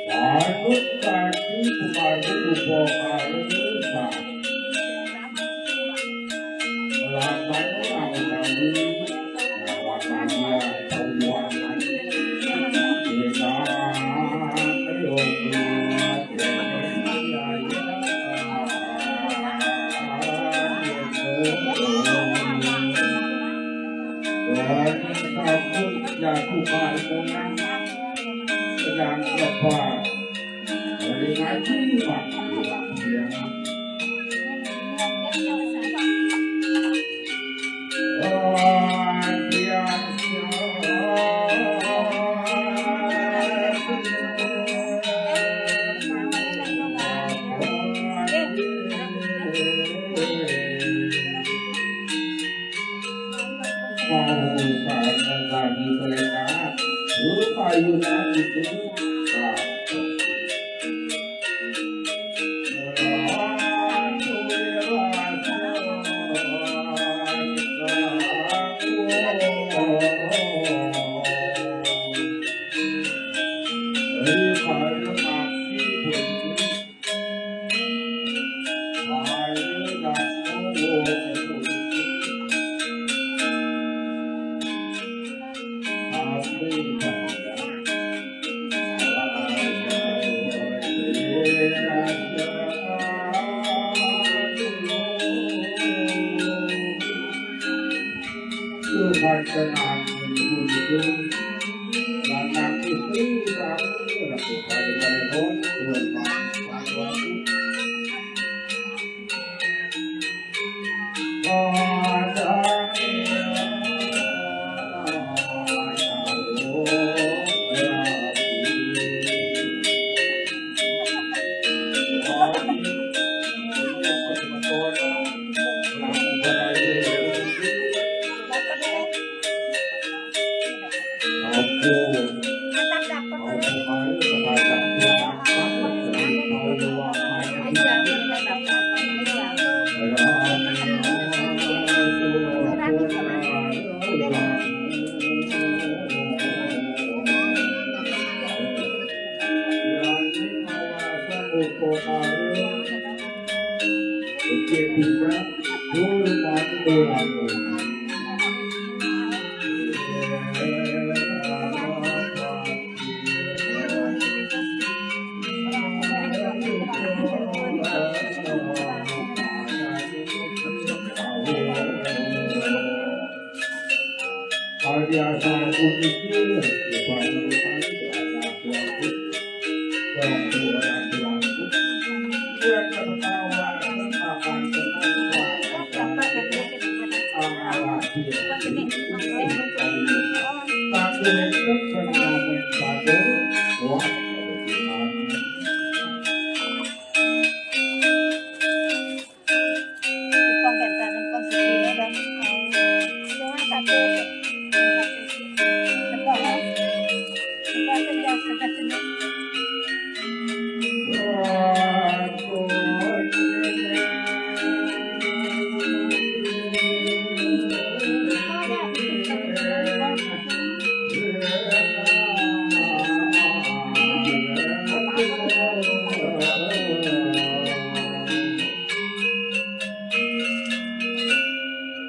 Manut kaki kumaha rupa karusa. Lakon naon-naon, lawan manusia kauwangan. Dina ayo. Dan sampun jatuh harmonan sedang lepas dari ngaji mah. Mau sana lagi mereka, lu payunan itu. Nah. Tuhan tenang, lanang istri, Tuhan, Tuhan, Tuhan, Tuhan, Tuhan,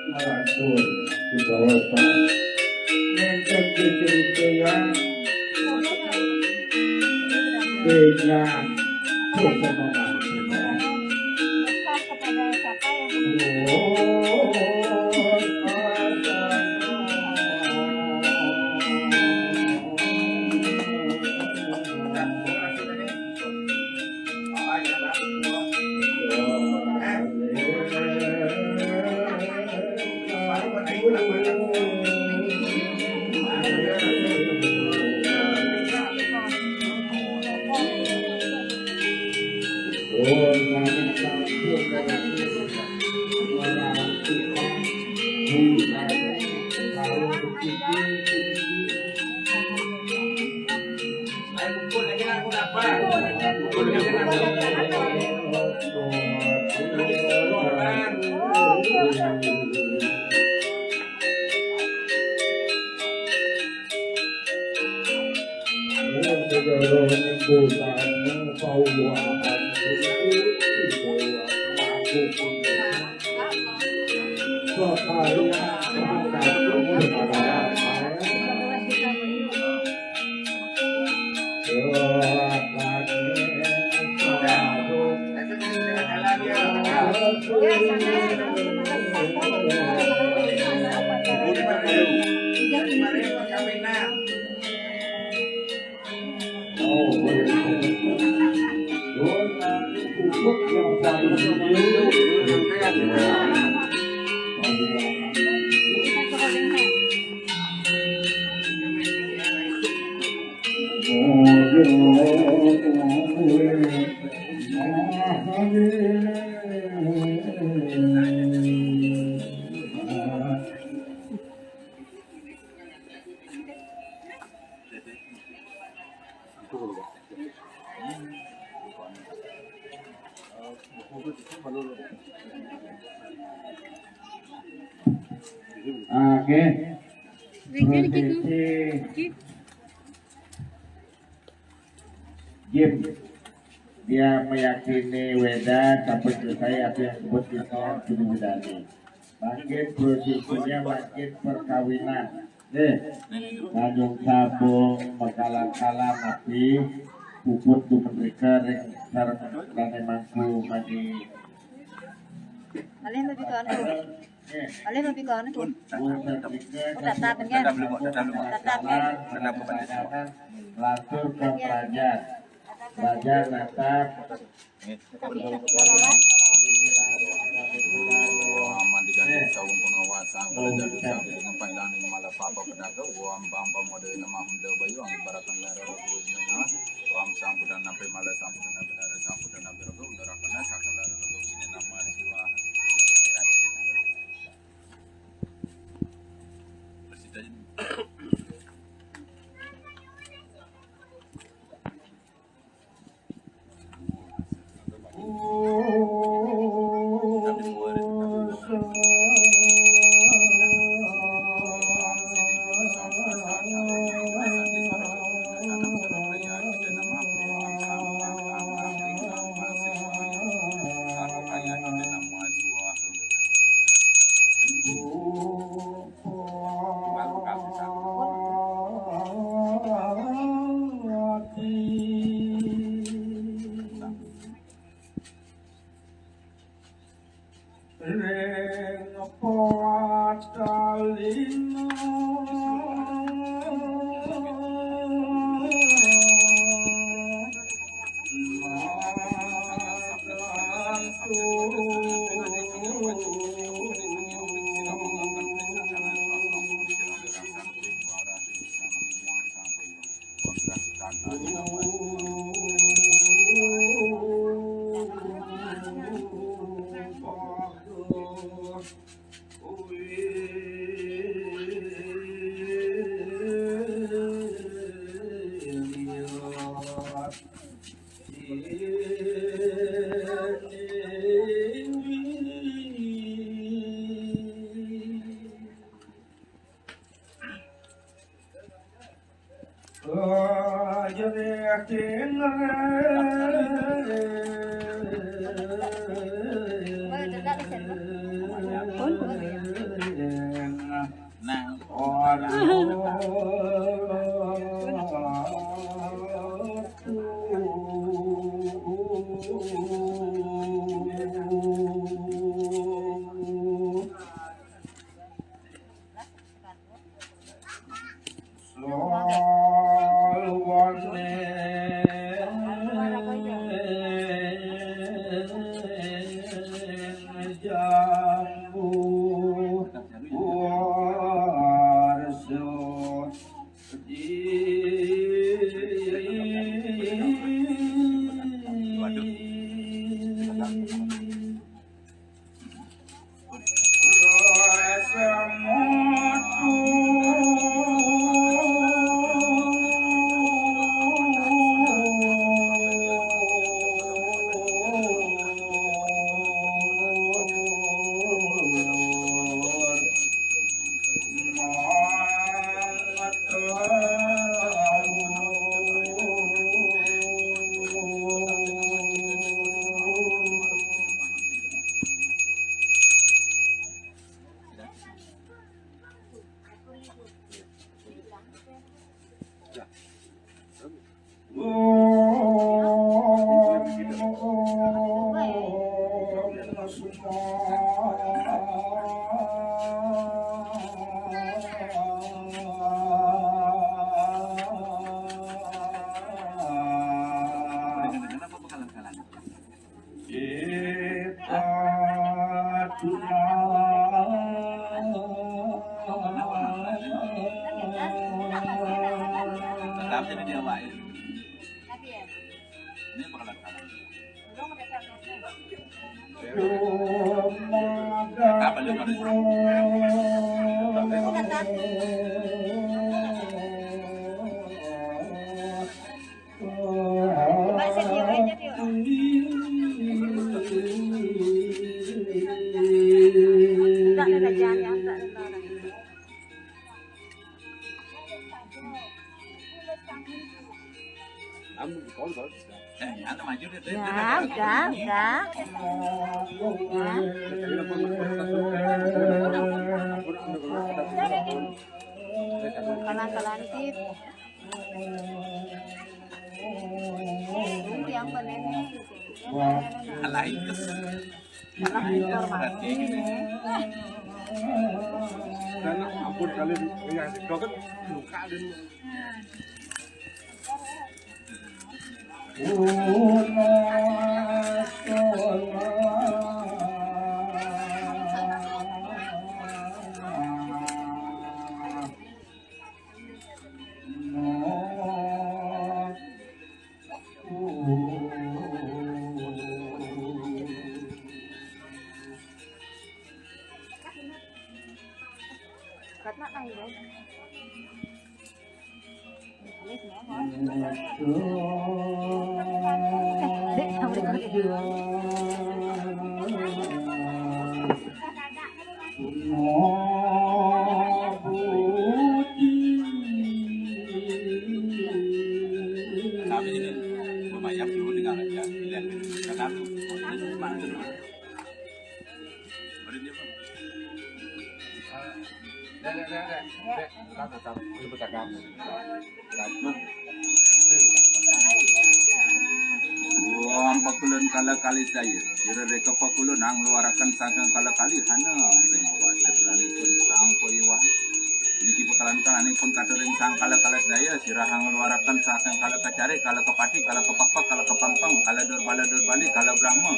Ngarancur, di Boten. Nenten diceritakan dengan kesenangan. Oke. Prosesi game. Dia meyakini wéda, sampun selesai apa yang sebut kita sudah wédani. Makin prosesinya makin perkawinan. Eh, Tanjung Sabung, Makalang-kalang, tapi puput tu merdeka ring sareng dané mangku mani. Alih lebih ke anu. Alih lebih ke anu. Pun, pun merdeka. Oh, tatap, ya. Tatap dulu, tatap dulu. Tatap, ya. Tatap ke mana? Latur ke pelajar. Pelajar natap. Aman diganti saung pengawasan, pada jatuh satu dengan panggilan yang malah papa penaka, uam bang pamode nama hunda bayu, ang ibaratkan lara lagu ini nama, uam sambutan nampai malah sambutan nampai lara sambutan nampai lagu, udah rakana sakit lara lagu ini nama suah. Presiden. Ring patalina. Jambu warsa di Tetap jadi dia wae. Ini bakalan kalah. Apa lu harus? Eh, ya, udah, udah, udah. Ya. Kanan, kanan, tit. Yang bener nih. Lain. Karena ampun kalian yang di kan luka dan Kami ini lumayan dulu dengan aja pilihan itu. Karena aku ini cuma dulu. Beri dia, Bang. Dek, dek, dek, dek. Dek, kita tetap, kita bercakap. Wong pakulun kala kali daya, sira reka pakulun ngluaraken saking kala kali hana ring awak sirnanipun Sang Payawan. Niki pakalan kalanipun katur ring Sang Kala Kala Daya, sira ngluaraken saking kala kacari, kala kepati, kala kepakpak, kala kepampang, kala durbala durbali, kala Brahma.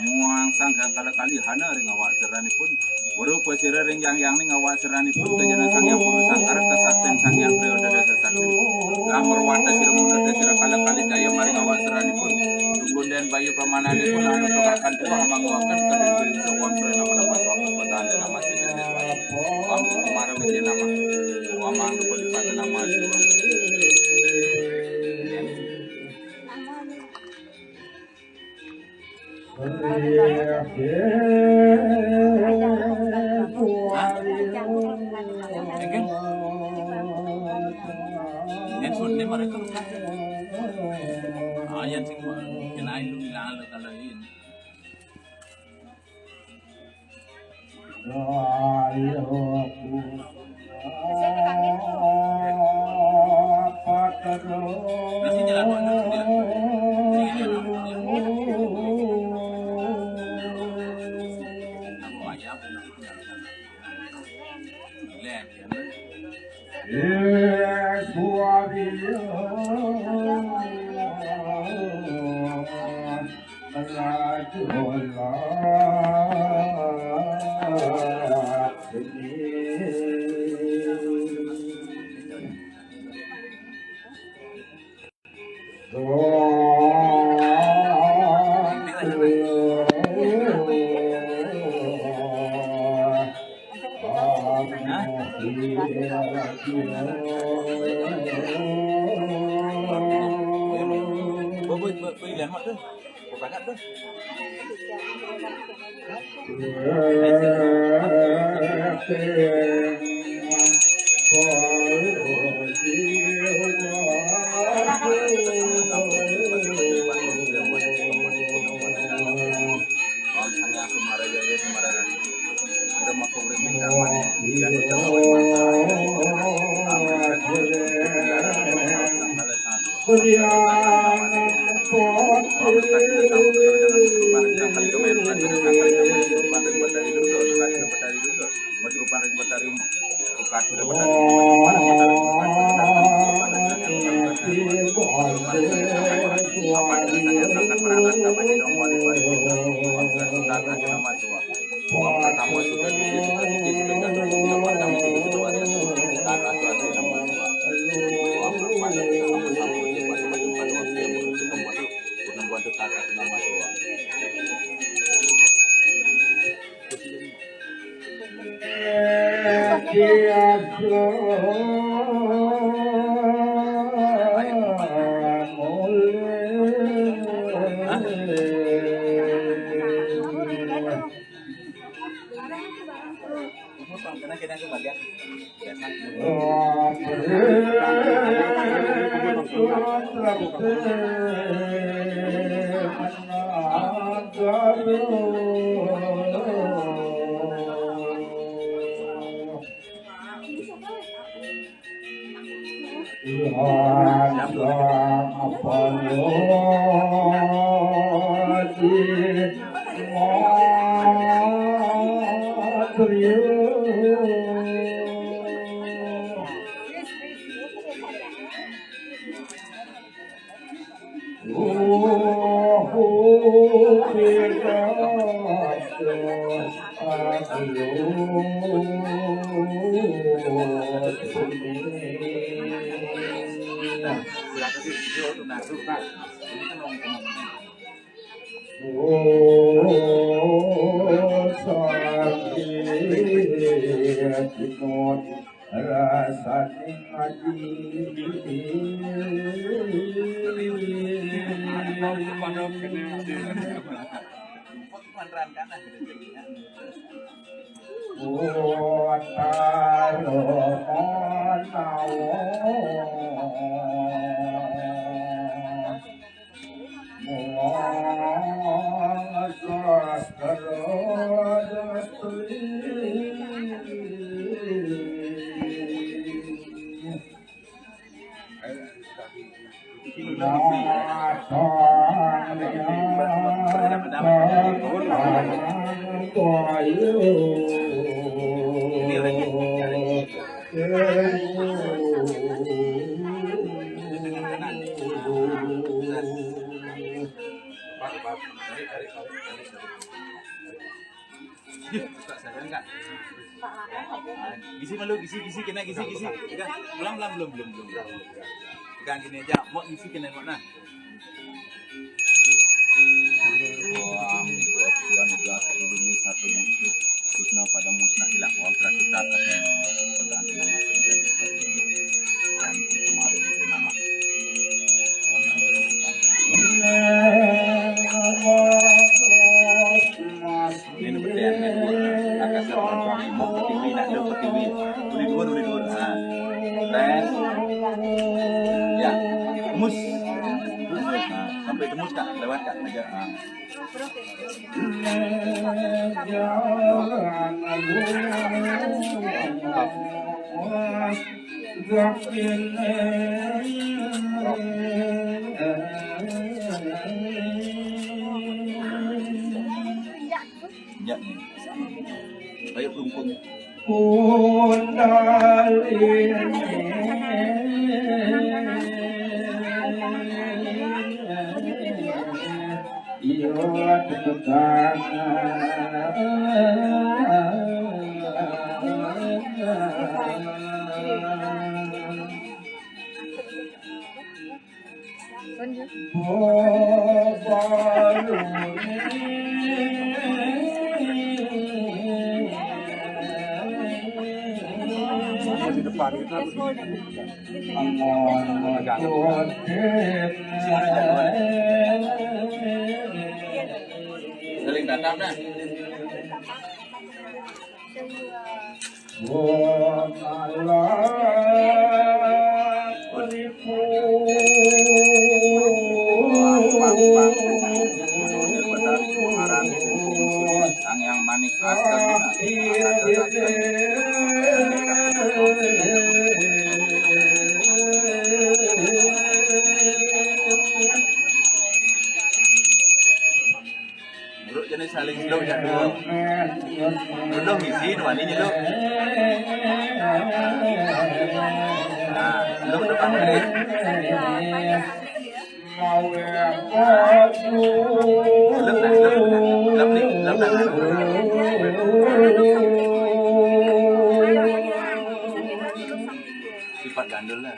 Muang saking kala kali hana ring awak sirnanipun. Weruh pasira ring yang yang ning awak seranipun kajanan Sang Hyang Purwa Sangkara kasakten Sang Hyang Triyoda Dasa Sakti. Lamur wata sira mundut sira kala kali daya maring awak seranipun. Tunggunden bayu pamananipun anu tulakan tuah manguaken kadin bilis sawang sura nama nama suaka patan nama sira deswara. Wam kumara wisya nama. Wam angka pulipata nama suaka. Hah? Egen? Yen sunne mereka lupa. Ah, yen sing kena ilu bilang lo kalau ini. Boy, boy, boy, boy, lihat mak tu. Kau banyak tu. Rasaning ati. Utara menawa Isi malu, isi, isi, kena isi, isi. Udah, belum, belum, belum, belum, belum. Pegang gini aja, mau isi kena mau nah. Tuhan, Tuhan, Indonesia satu musuh. Khususnya pada musnah hilang uang kerajaan. Ini percayaan yang luar biasa. Akan dapat mau pertiwi, nak ada pertiwi. Boleh dua, boleh dua. Ha. Tes. Ya. Tembus. Tembus. Ha. Sampai tembus tak? Lewat tak? Aja. Ha. Ya. Ayo, kumpul. Saling tatap dah. Sang Yang Manik Asta Guna. Buruk jenis saling seluk jadul. Dulu misi dua ni nyeluk. Nah, seluk depan ni. Seluk dah, seluk. Seluk ni, seluk dah. Sifat gandul lah.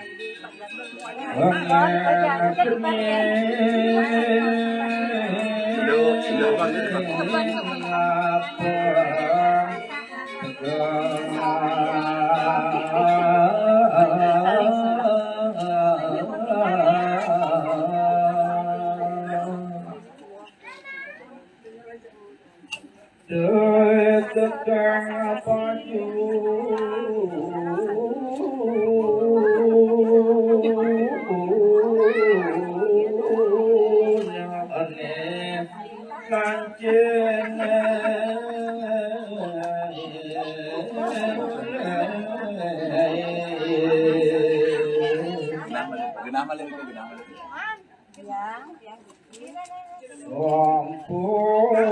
Teu tekang payu. Ane kancing. Genah malih, genah malih. Sampun.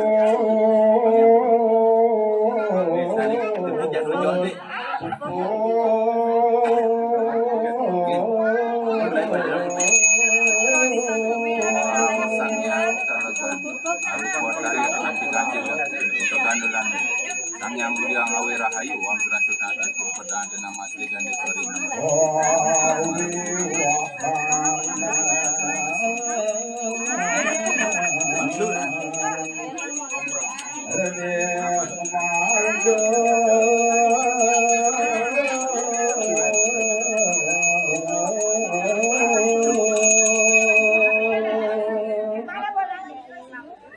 Sang Yang Widya Ngawi Rahayu, Om Srasutata Sumpedanta Nama Sri Gandeswari Nama.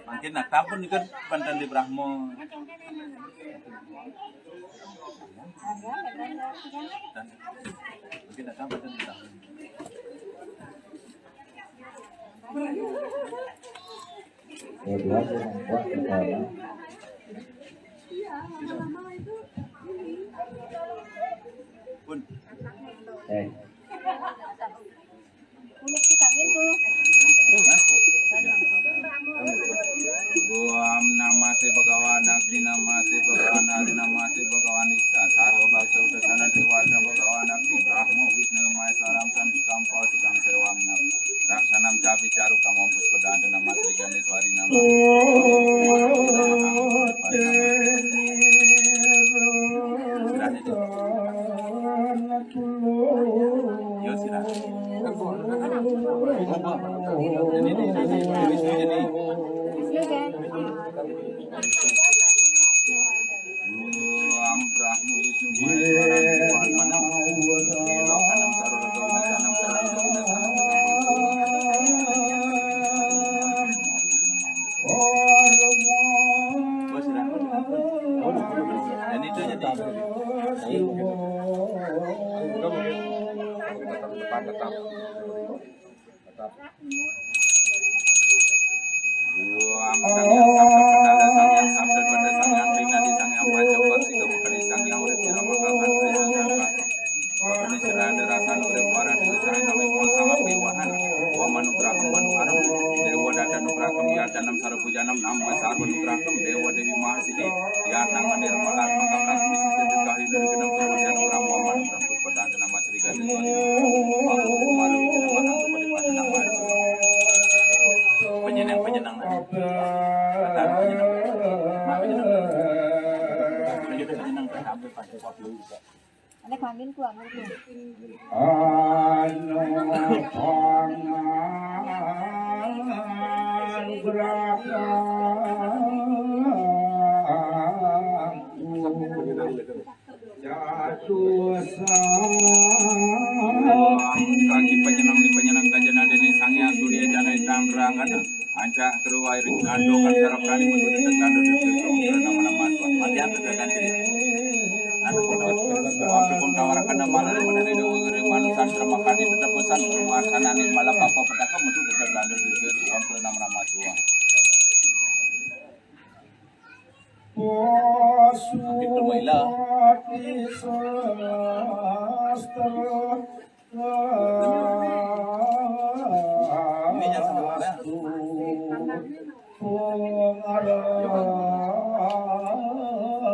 Mungkin natap pun ikut pantan di Brahmo. Mungkin natap pantan di Brahmo. Kedua, saya membuat kepala. Pun. Eh. Om Namah Shivaya Bhagavan Agni Namah Shivaya Bhagavan Hari Namah Shivaya Bhagavan Isa Sarva Bhakta Uddasana Dewasa Bhagavan Agni Brahma Vishnu Maheshwaram Santikam Pausikam Sewam Nam Raksanam Capi Caru Kamam Puspadanta Nama Sri Ganeswari Nama. Yo, silakan. Ini, ini, ini, ini, ini, ini. Tetap. Tetap. Om Sang Yang Sabda Pendana, Sang Yang Sabda Dwanda, Sang Yang Trinadi, Sang Yang Panca Uparsika Mukadi, Sang Yang Urip Sira Mangga Kandri Sandaka. Wakani sira anda rasa nuri para desa nami mohon sama piwahan. Wa manugraham manu aram. Dewa data nugraham ya janam sarapu janam nama sarwa nugraham. Dewa Dewi Mahasidi. Ya nang manir malar maka prasmi sisi dirgahi dari genap suruh ya nugraham wa manugraham puspa dan nama Penyenang, penyenang. Kata penyenang. Mak penyenang. Penyenang, penyenang, kata apa, Pak? Ada kambing tuh, ambil tuh. Anu pangan berapa? Jatuh Itu kerja Belanda juga, orang ke nama-nama tua. Ini jangan sama orang.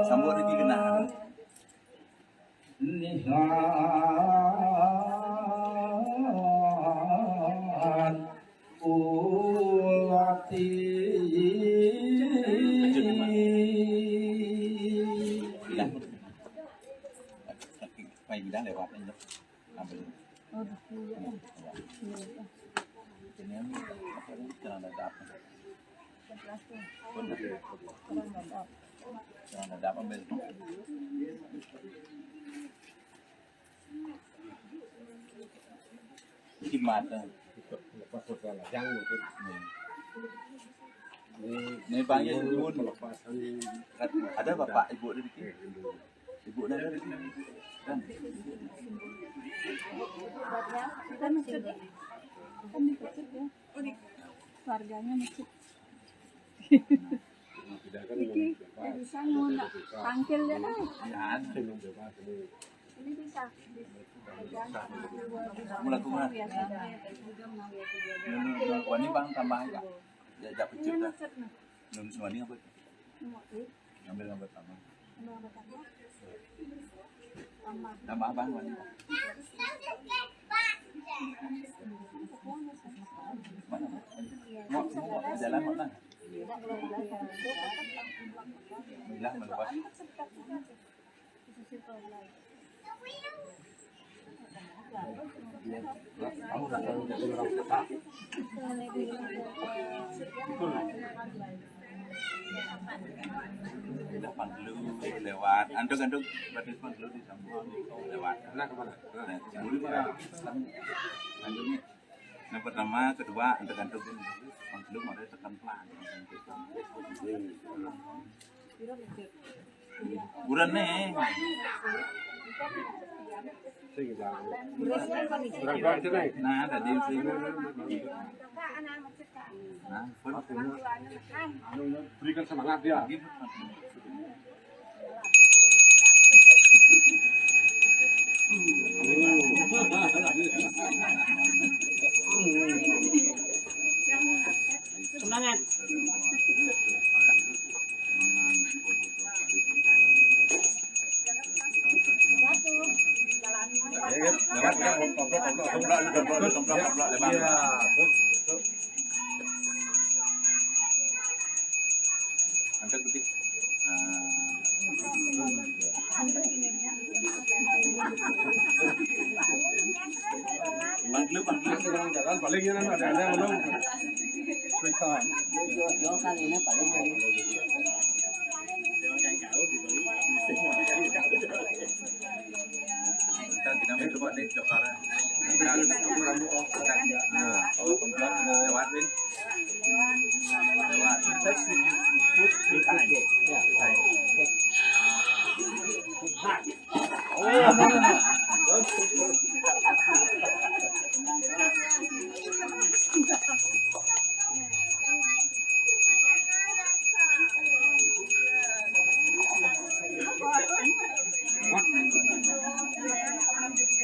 Sambut Ricky kena. Nihat ulati. Bilang. Main bilang lewat aja. Ambil. Oh, gitu ya. Ini apa, celana dapat. Celana dapat, ambil. Iki mata. Lepas masalah yang mungkin. Ini panggil dulu. Pelepasan. Ada bapak ibu di sini? Ibu ada di sini. Kan. Kan dipecut ya. Warganya masuk. Iki, ya bisa ngono. Tangkil ya, nah. Ini bisa. Mula kuma. Wani bang tambah aja. Ya, ya pecut dah. Belum semuanya apa? Ngambil gambar tambah. Tambah abang mana? Mana? Mau, mau jalan mana? Bilang melepas. Udah panggilu lewat, anduk-anduk berarti panggilu disambung lewat. Nah, kemana? Nah, dulu mana? Anduknya. Yang pertama, kedua, anduk-anduk ini. Panggilu mau tekan pelan. Buran nih. Nah, tadi sih. Nah, pun. Berikan semangat dia. Semangat. Paling ini ada, ada belum? Jauh, jauh kali ini paling. Kita, kita coba deh, coba. Nah, oh, lewat deh. Lewat. Put behind. Yeah. Put back.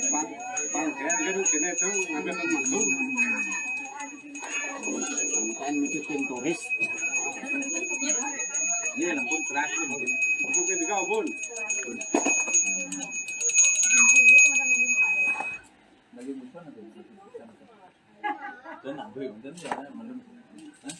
Bang, bang, kayak gitu, sini tuh, ngambil teman tuh. Kan ngikutin turis. Iya, ampun, terakhir. Ampun, juga, ampun. Lagi musuh nanti. Dan nanti, dan ya, belum. Hah?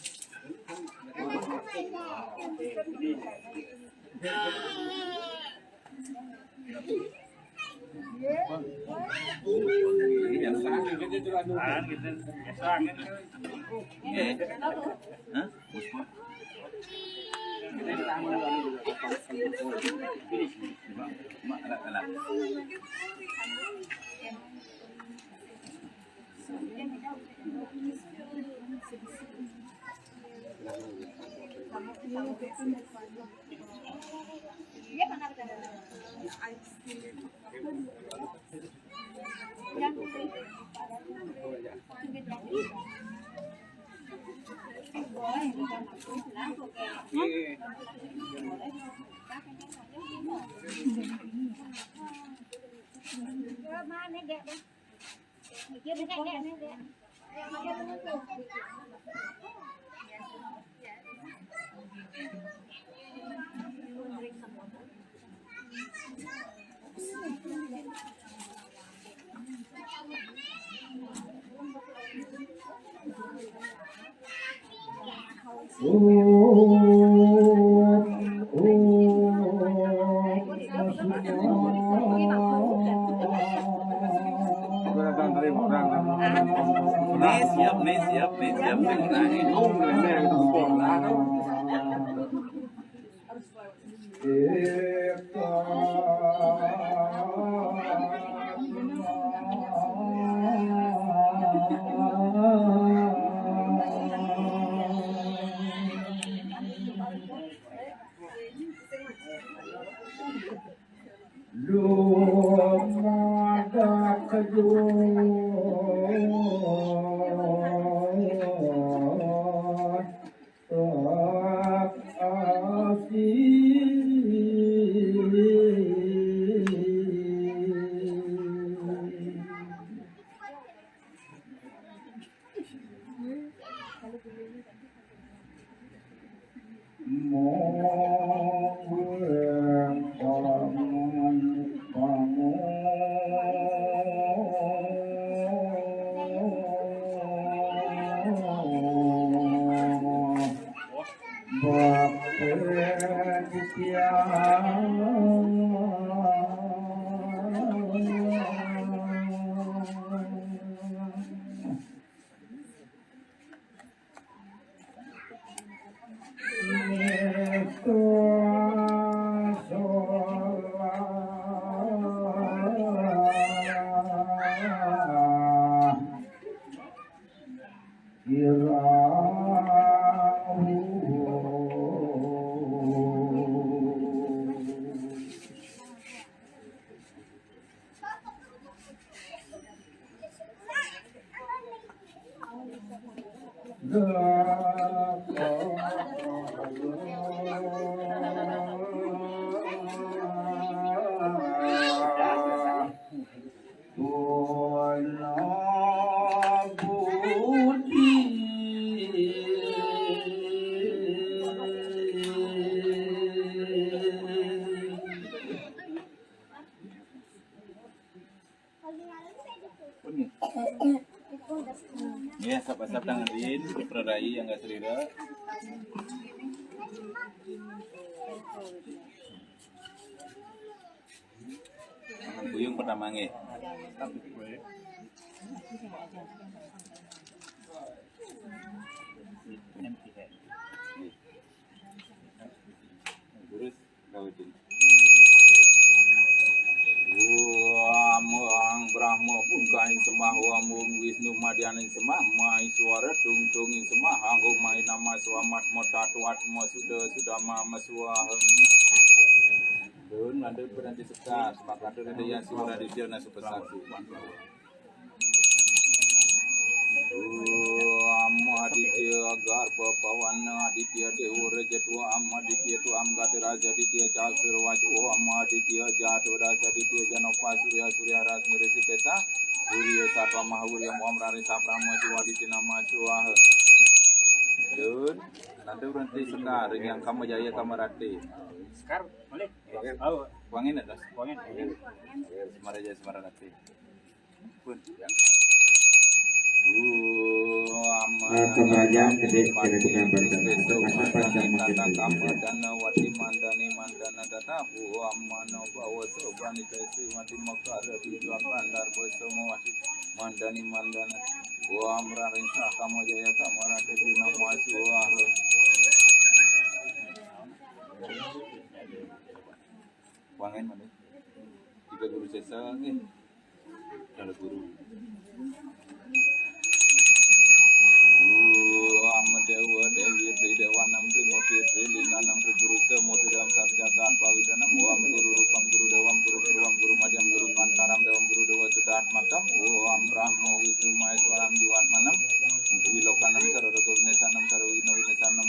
Nih siap, nih siap, nih siap, nih siap. Ya, sapa-sapa tangan din, perai yang gak serira. Tangan buyung pertama nggih. Terus. Wam Brahma Pungkaing sembah, Wam Wisnu Madianing sembah, Maiswara Tungtunging sembah, Hanggo Mai Nama Swamat Motatuat Mosuda Sudama Maswaha. Dun, lanjut berhenti sekat, maka dun ada yang suara di dia nasupesan. Om Aditya Garba Pawana Aditya Dewa Raja Dua, Om Aditya Tuam Gadaraja Aditya Cakrawati, Om Aditya Jatuh Dasa Aditya Janapa Surya Surya Rasmi Resi Pesa Surya Satwa Mahawiryam, Om Rari Saprama Siwa Aditya Nama Swaha. Dun, nanti berhenti sekarang yang kamu jaya kamu rati. Sekar, boleh? Wangin atas. Wangin. Semaraja Semaranati. Nah, pemeragaan gede, gede dengan badan. Ada pancang makin tinggi. Dana wati mandani mandana tata buam mano bawa sobani tesi mati makara di dua kandar bersama wati mandani mandana buam rarin sah kama jaya kama rata di nama suara. Wangen mana? Tiga guru sesa nih. Kalau guru. Guru Ahmad Dewa Dewi Tri Dewa Nam Tri Murti Tri Lingga Nam Tri Guru Semua Tri Dalam Satu Jagat Pawitra Nam Wam Guru Rupam Guru Dewam Guru Purwam Guru Madhyam Guru Pantaram Dewam Guru Dewa Sudat Makam Wam Brahma Wisnu Maheswaram Jiwat Manam Wilokanam Sarada Winesanam Sarwina Winesanam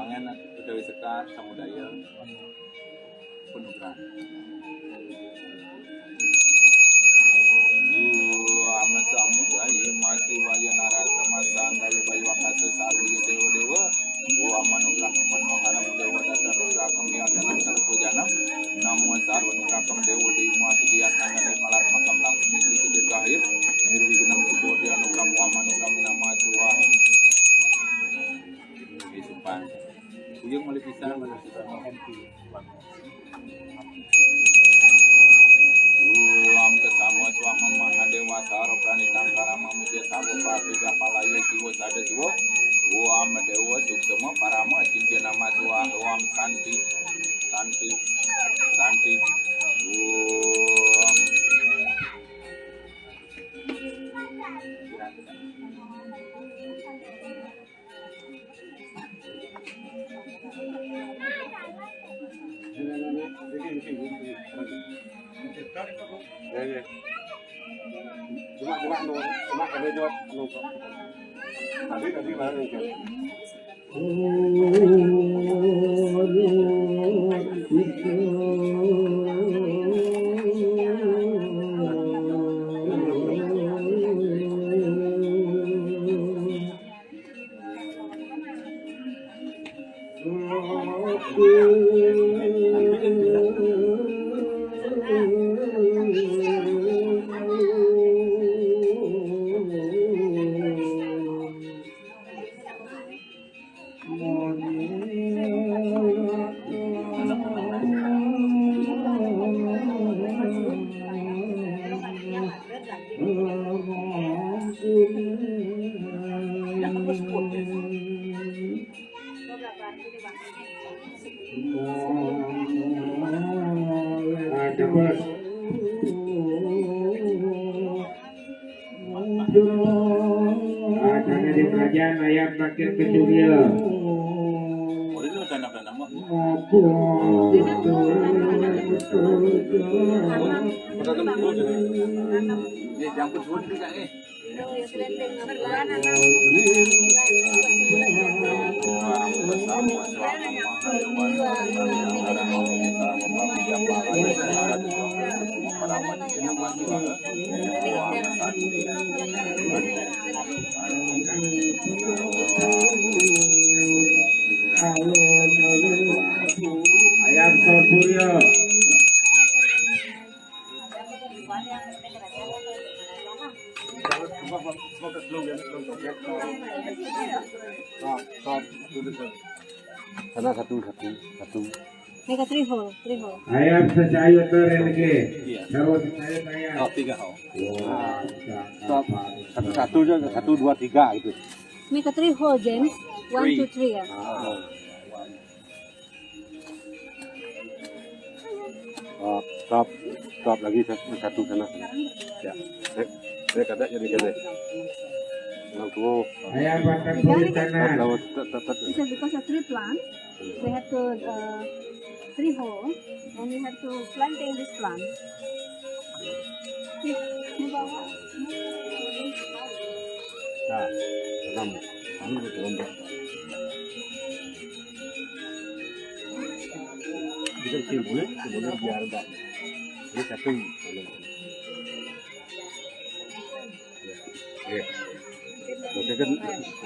Utawi Sekar Samudaya Panugrahan. Guru ama samudaya mati waya naraka masang daya bayu akasa sarwa ya dewa dewa. Guru ama nugraha manohara mudawa data nugraha kami adalah sarwa jana. Namo sarwa nugraha kami dewa dewa mati di atangga dari malat makam laksmi di kedir kahir. Nirwignam sudo di anugraha ama nugraha nama suah. Ini sumpah. Uyung malih pisan. Ulam kesama suama mahadewa saro prani tangkara mamuja sawa pati gapalaya jiwa sada jiwa. Uam dewa suksema parama cinta nama suah uam santi santi santi. Uam. Ada di kerajaan ayam makin kecurian. Ayam Suryo. Sana satu, satu, satu. Ini ke three hole, three hole. Ayam sesayu ter ini ke. Iya. Terus saya tanya. Oh, tiga hole. Wah, satu, satu, satu, dua, tiga gitu. Ini ke three hole, James. One, two, three ya. Ah. Oh, stop, stop lagi satu, satu sana. Ya. Eh, eh, kada jadi kada. Lalu. Ayam batang kulit sana. Lalu, tet, tet, tet. It's because of three plant. We have to, uh, three hole, and we have to planting this plant. Ih, ini bawa. Nah, tanam. Anu betul. Bisa kecil boleh, sebenarnya biar enggak. Ini satu. Oke. Oke kan.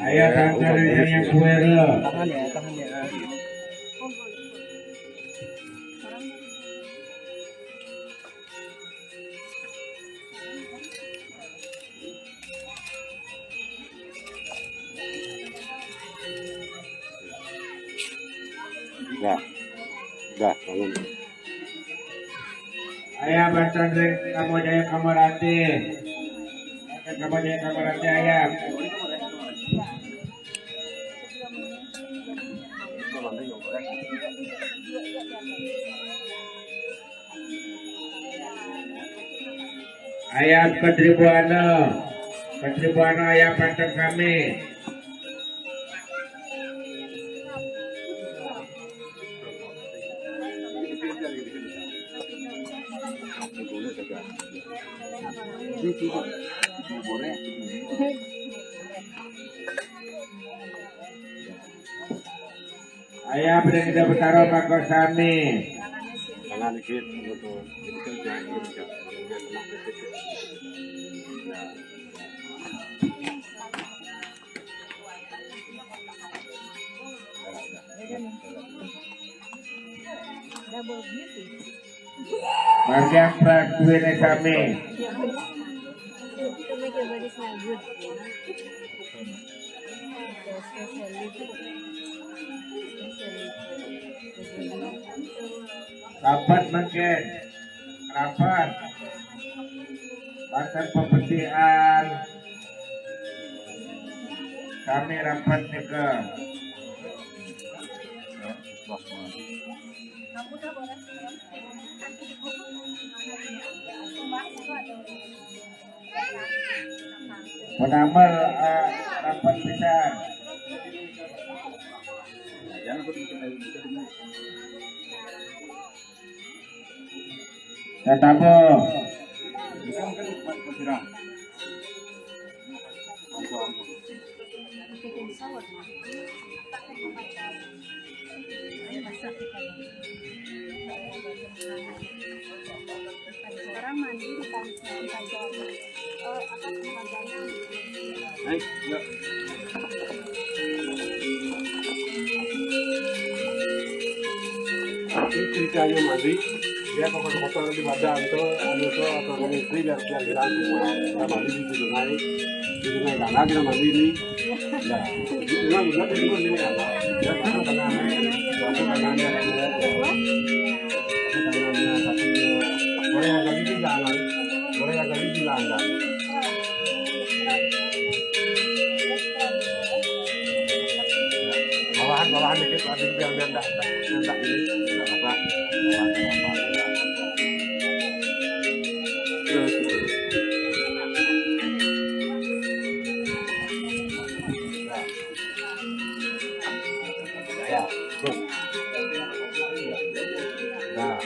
Ayo, tangkal yang kuero. Tahan ya, tahan ya. Dah. Dah, bangun. Ayam bacang ring Kamojaya Kamarati. Kamojaya Kamarati ayam. Ayam Katribuana. Katribuana ayam panteng kami. Aya, beri kita bertaruh mako sami. Tangan dikit, betul. Jadi kerja, kerja. Biar kena titik. Ya. Double beauty. Marga prak duwene sami. To make your body smell good. Special lip. Special lip. Rapat mangkin. Rapat. Pasal pepetian. Kami rapat nika. Penamel, eh, rapat pisan. Tetamu. Sekarang mandi di pantai. Hai, ya. Ini ceritanya mandi, dia kotor-kotor di badan tuh, anu tuh, atau istri biar, biar hilang semua. Kita mandi di sungai, di sungai Gangga kita mandi ini. Ya, memang benar itu ini Gangga. Ya, karena, karena, karena, karena, karena, karena, karena, Bawahan, bawahan dikit, biar, biar enggak, enggak, enggak ini, enggak apa. Bawahan, bawahan. Ya, terus. Nah.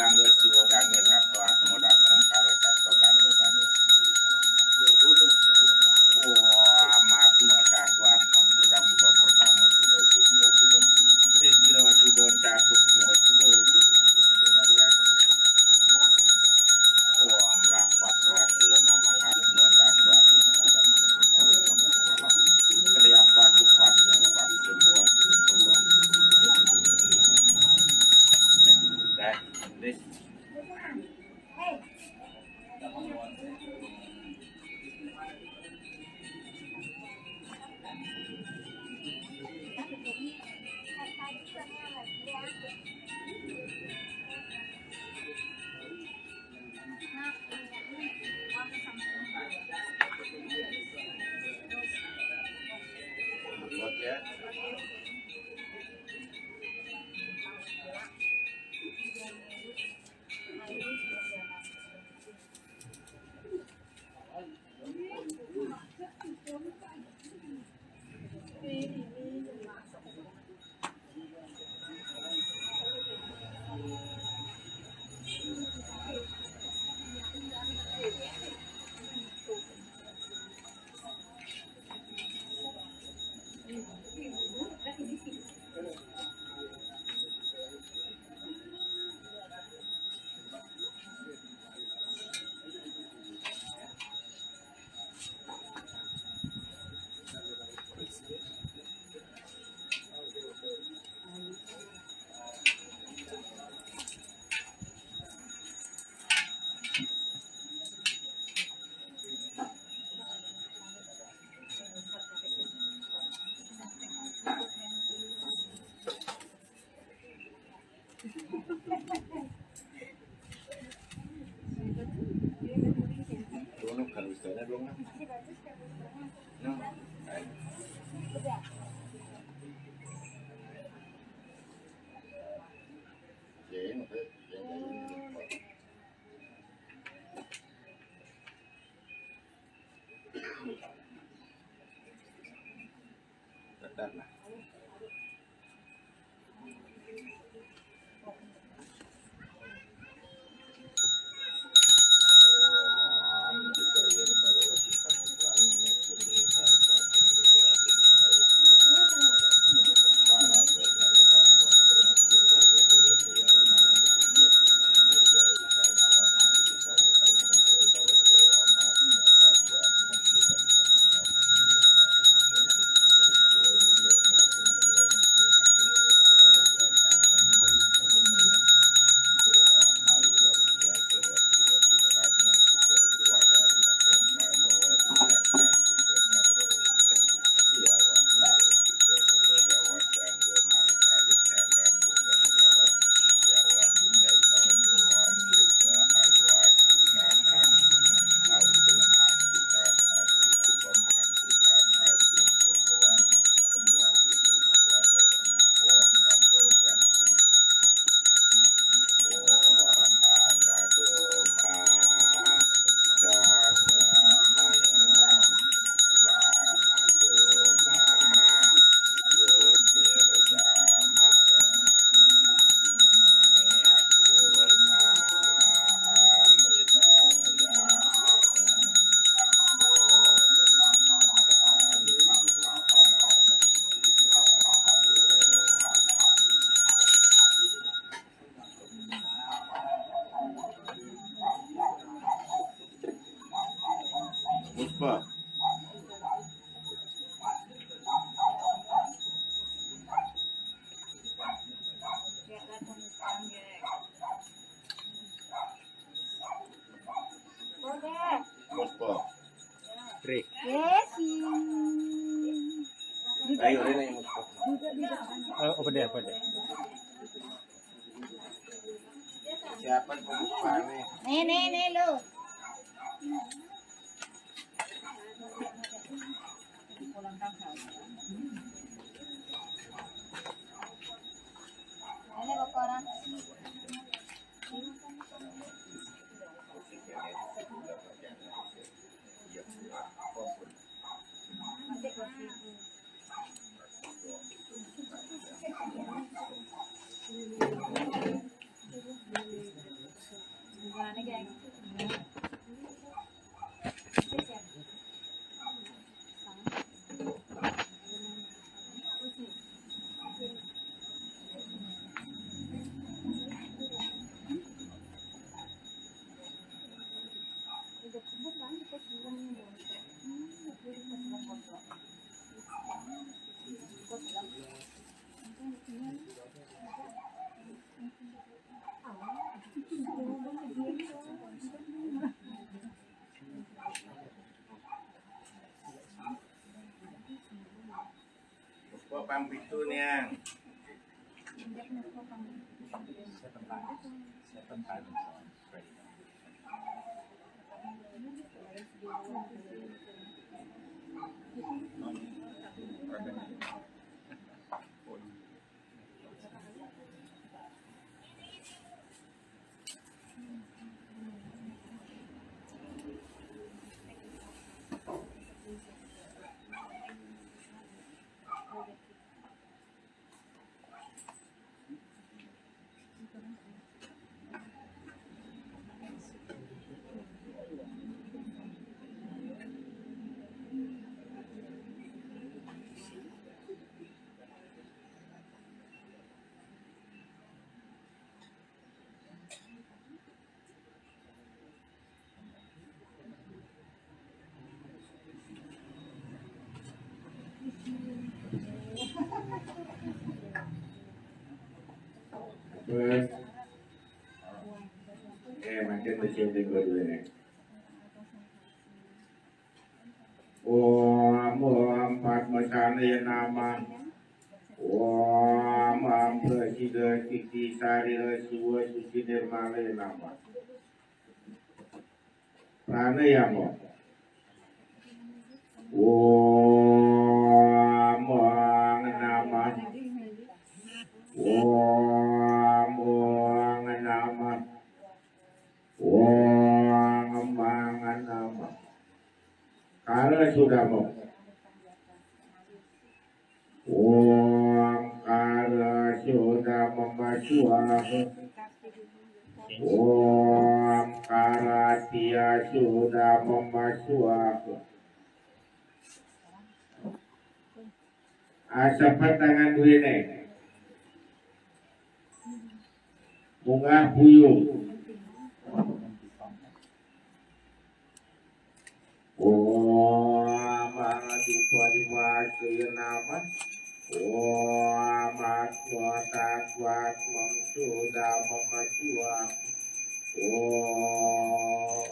Gangga Siwa, Gangga Sabto Atma Dharma Karo Sabto Gangga Gangga. Oh, Ama Atma Sabto Atma Buddha Muda Pertama Suda Sitya Sitya Suda Catur Sitya Suda Sitya Wariya. Om Rapat Raja Nama Atma Sabto Atma Buddha Muda Pertama Suda Sitya Wariya. Kriya Patu Patu Patu That this Puspa. Puspa. Tri. Ayo, Rene, Puspa. Eh, apa dia, apa dia? Siapa pembukaannya? Nih, nih, nih, lu. Ini bapak orang. Pokok pang pitu niang. Terus, eh, makin tercium di kedua ini. Om, om Padmasaraya Namah. Om, om Prasida Siddhi Sarira Siwa Suci Nirmalaya Namah. Pranayama. Om, om Namah. Om, om Namah. Om, om Namah. Kara Sudama. Om Kara Sudama Swaha. Om Kara Tiya Sudama Swaha. Asapat tangan duene. Munggah puyung. Om Adipati Vasaya Namah. Om Atma Tatwatmang Sudama Swaha. Om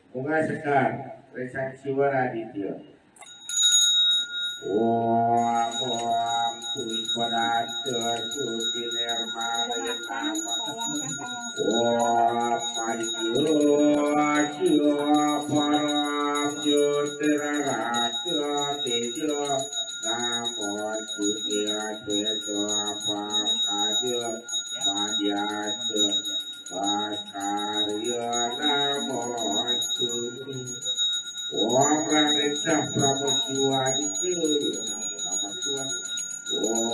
Munggah sekar, resaksi Raditya. Om, om Puipadasa Suci Nirmalaya Namah. Om Aditya Param Jyotiraraga Teja. Namo Buddhaya Sweta Pakkaja Madhyasa Bhaskarya Namostu. Om Rameksah Pramodjiwa Aditya. Namo Namah Tuhan. Om.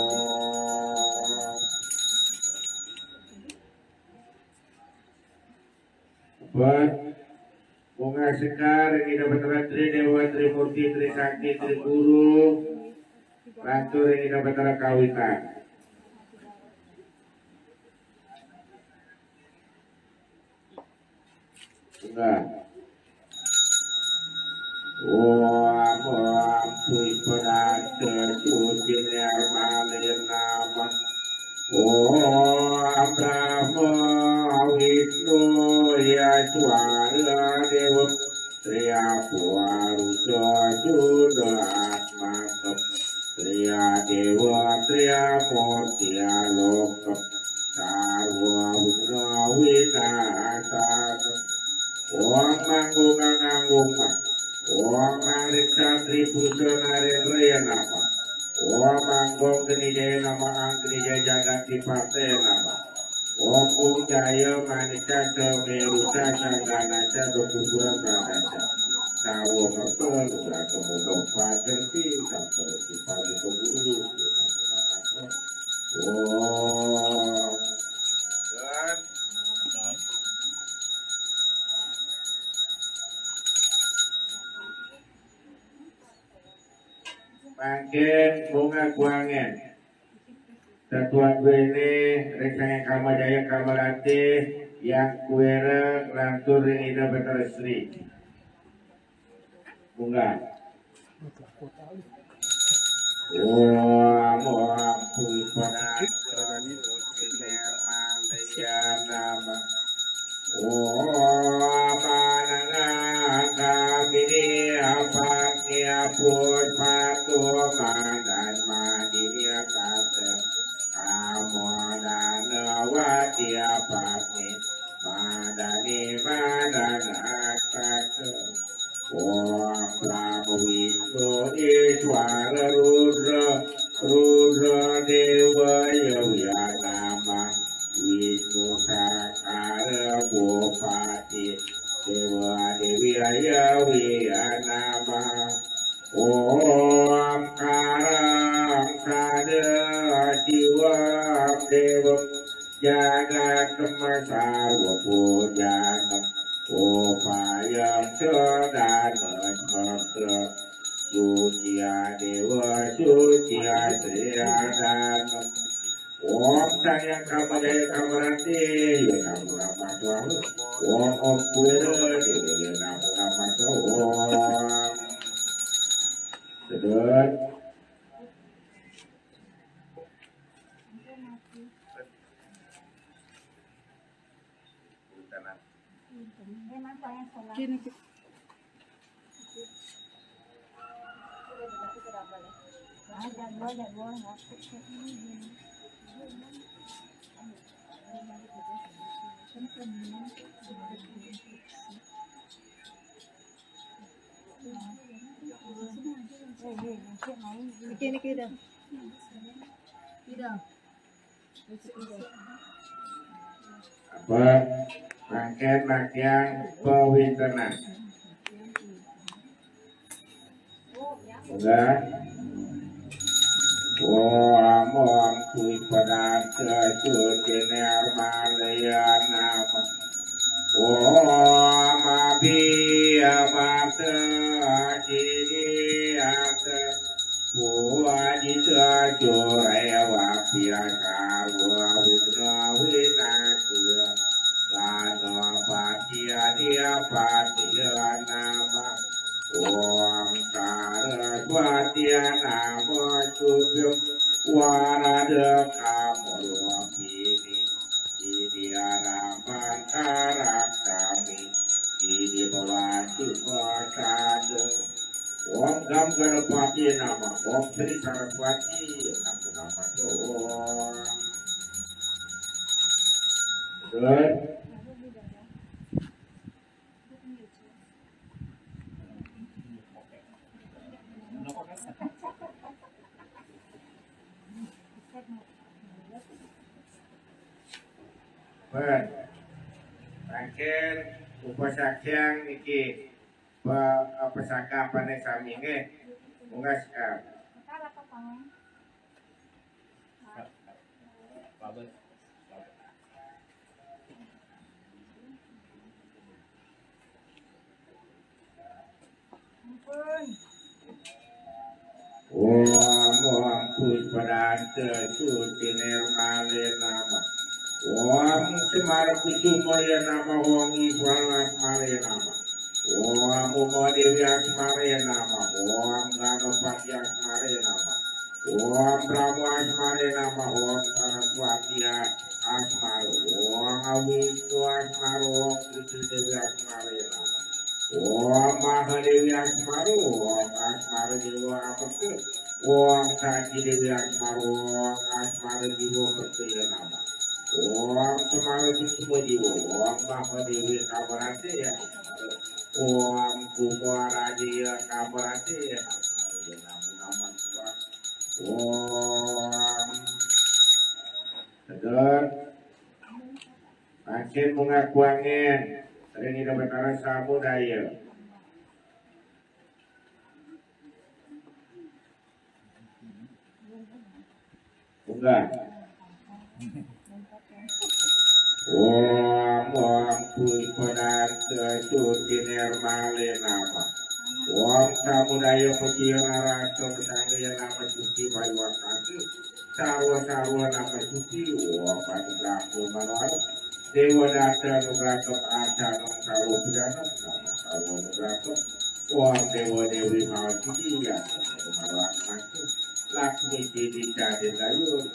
Buat Bunga Sekar, Ida Betara Tri Dewa, Tri Murti, Tri Sakti, Tri Guru, Ratu ring Ida Betara Kawitan. Enggak. Om, om Puipadasa Suci Nirmalaya Namah. Om Brahma Vishnu Iswara Deva Triya Purusa Sudaatmaka Triya Deva Triya Murti Aloka Sarva Vigna Vinasaka. Om Manggung Anggung Ma. Om Nangreksa Tri Purusa Narendraya Namah. Om Anggung Geni Jaya Namah, Ang Geni Jaya Jagat Dipataya Namah. Om Gung Jaya Maniksa Semerusa Sangganasa Dopupura Pradasa. Sawo mepel, ulah kemudian pager sih, sampai si pagi keburu. Wah. Mangkin bunga kuangen. Satuan bene, reksanya Kama Jaya, Kama Ratih, yang kuerek lantur ring Ida Betara Sri. Munggah. Om, om, Puspana, Nama. Om, Anangakamini, Apatnya, Puspato, Madan, Madini, Apatnya, Kamodanawati, Apatnya, Madani, Madan, Apatnya. Om Brahma Vishnu Ishwara Rudra, Rudra Deva Yaviya Nama, Vishnu Sakara Bhupati Deva Devi Yaviya Nama. Om Karam Sada Shivam Devam Jagat Sarva Bhujanam Upayam Sodana Mantra Suciya Deva Suciya Sriyadanam. Om Sanyang Kama Jaya Kama Ratih, ya Namo Namo Tuhan. Om Om Pura, ya Namo Namo Tuhan. Sedot. Gini, gini. Niki, niki, dah. Dah. Apa? Mangkin makian pawintenan. Udah. Om Om Puspana Suci Nirmalaya Nama. Om Abhiyamata Siriyata Pujita Sureva Piyasarva Vigna Vinasya Ganapatiya Diyapatiya Nama. Om Saraswati Namostubhyam Varade Kamerupini Siriya Ramanta Rakshami Siri Bhavatu Vasade. Om Gam Ganapati Nama. Om Sri Saraswati Nama Nama. Om. Good. Pun. Mangkin upasakyang niki pa-, apa saka apa nih sami nggih. Munggah sekar. Om Om Puspana Suci Nirmale Nama. Om Semar Kusumaya Nama. Om Iswara Asmare Nama. Om Uma Dewi Asmare Nama. Om Ganapati Asmare Nama. Om Brahma Asmare Nama. Om Saraswati Asmare. Om Wisnu Asmare. Om Sri Dewi Asmare Nama. Om Mahadewi Asmare. Om Asmare Dewa Amerta. Om Sati Dewi Asmare. Om Asmare Dewa Percaya Nama. Om Semara Suksma Jiwa. Om Mahadewi Kamarate. Om Kumaraja Kamarate. Nama-nama. Om. Sedot. Mangkin munggah kuangen ring Ida Betara Samudaya. Lah. Om, om, Puspodanta Suci Nirmale Namah. Om Samudaya Peciyo Narasa Pesanggayan Namah Suci Bayu Akasi. Sarwa-sarwa Namah Suci. Om Panugraha Manohara. Dewa Data Nugraha Arcanam Sarwa Pujana. Namah Sarwa Nugraha. Om Dewa Dewi Mawasidi. Ya, Mawasidi. Lakmi Sidi Cahaya Dayu. Om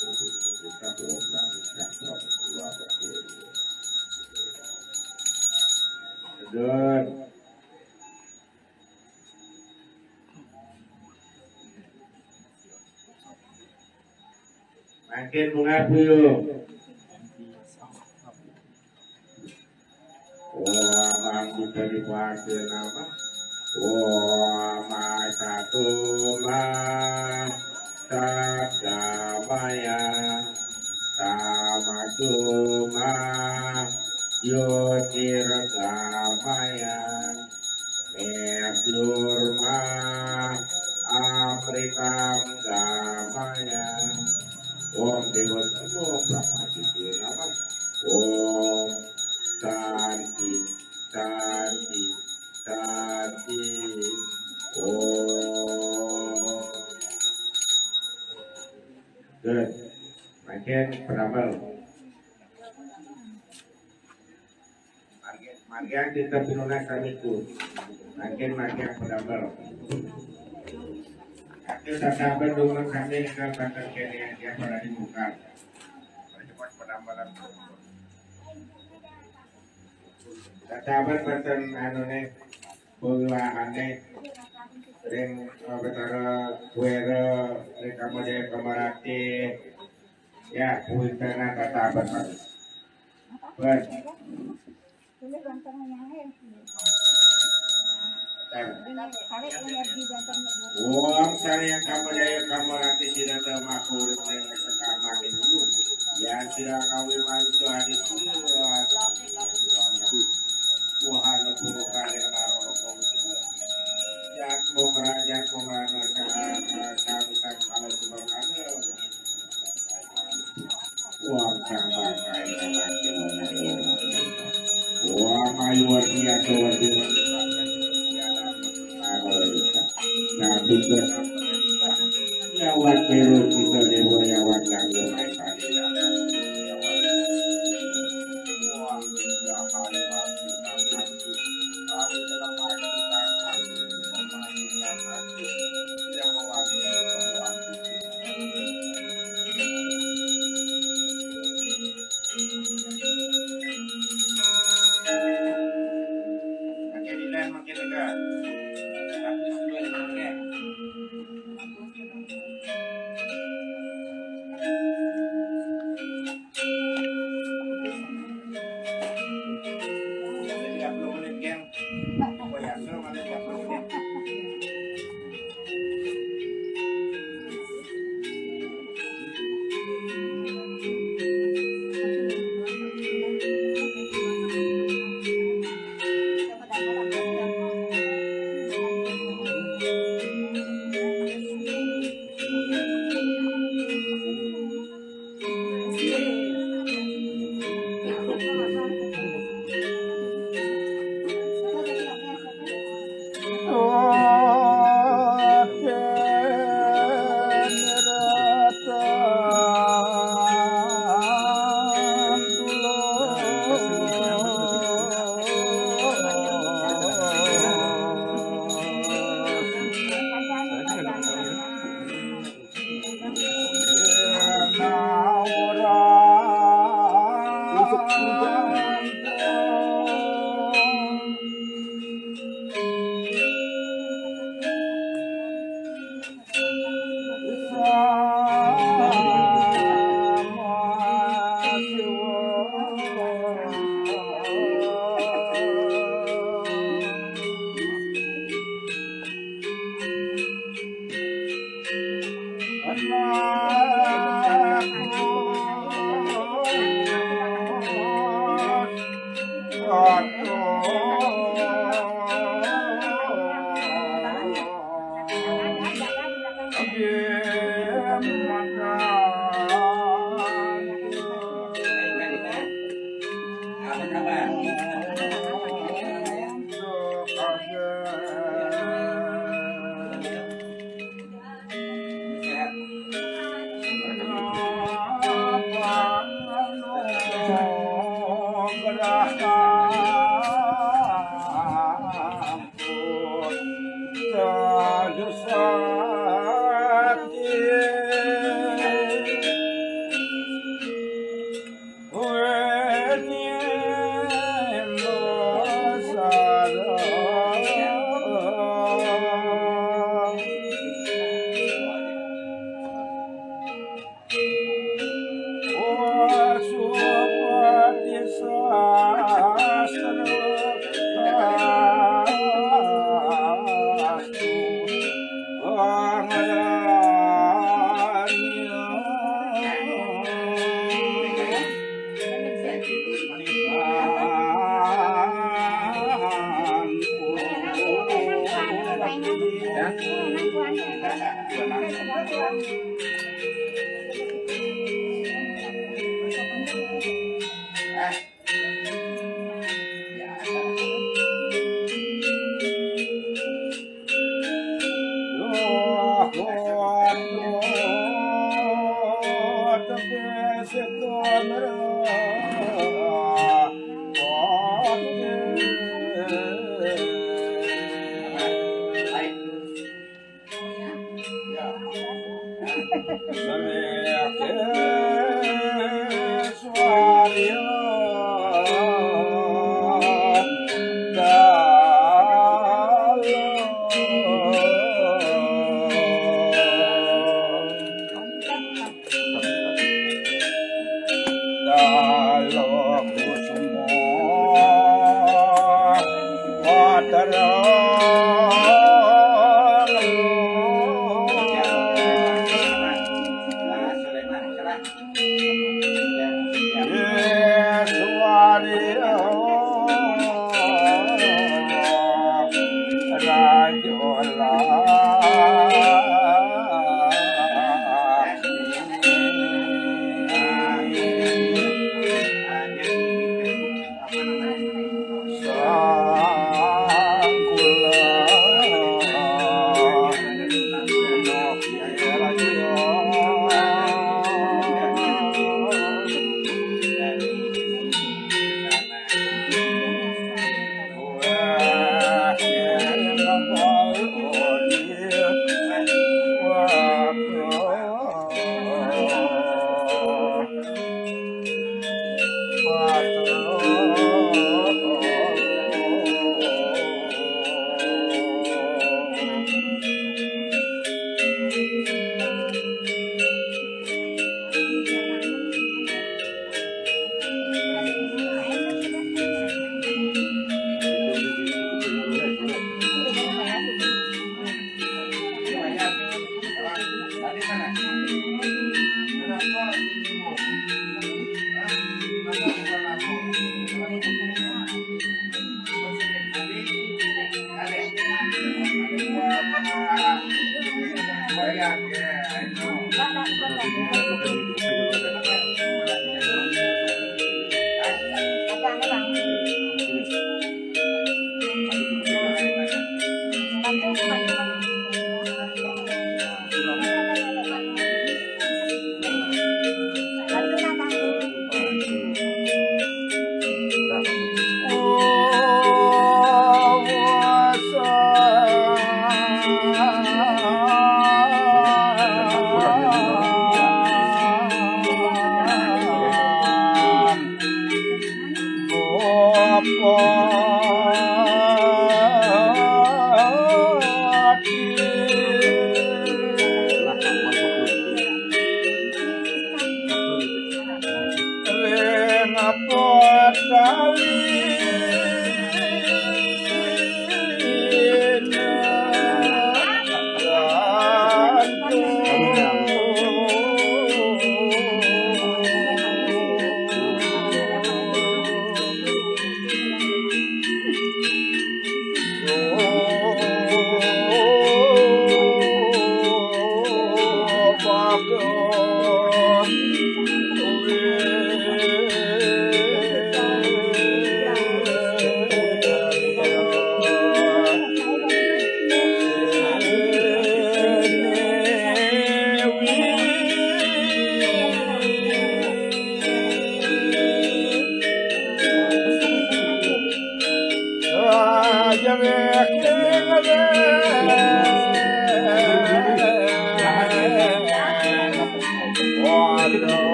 Namo Tassa. Dun. Mangkin bunga puyuh. Om Buddha Dipati Nama. Om Asatu Ma Sadgamaya. Tamasu Ma Jyotirgamaya. Mebyurma Amritam Gamaya. Om Dewa Om Brahma Nama. Om Santi, Santi, Santi. Om. Good. Mangkin padamel. Margi-, margiang kita pinunas kami tu. Mangkin margiang padamel. Aku tak sabar dulu kami dengan batang kene yang dia pada dibuka. Cepat padamel. Tataban banten anune, pengilahane, ring, eh, Betara Kuwera, ring Kamajaya Kamarati. Ya, kuwi tengah tataban, Pak. Ben. Wong salian Kamajaya Kamarati sira temaku urip ning sekar mangkin. Ya sira kawi manusa adi sira. Wahana pura kare karo. Jatmo meraja komana sarusan kala sebab kala. Wah, tambah kaya lagi mana. Wah, mayu wargi atau wargi. Nah, juga. Nyawat terus kita dewa nyawat yang gemai tadi.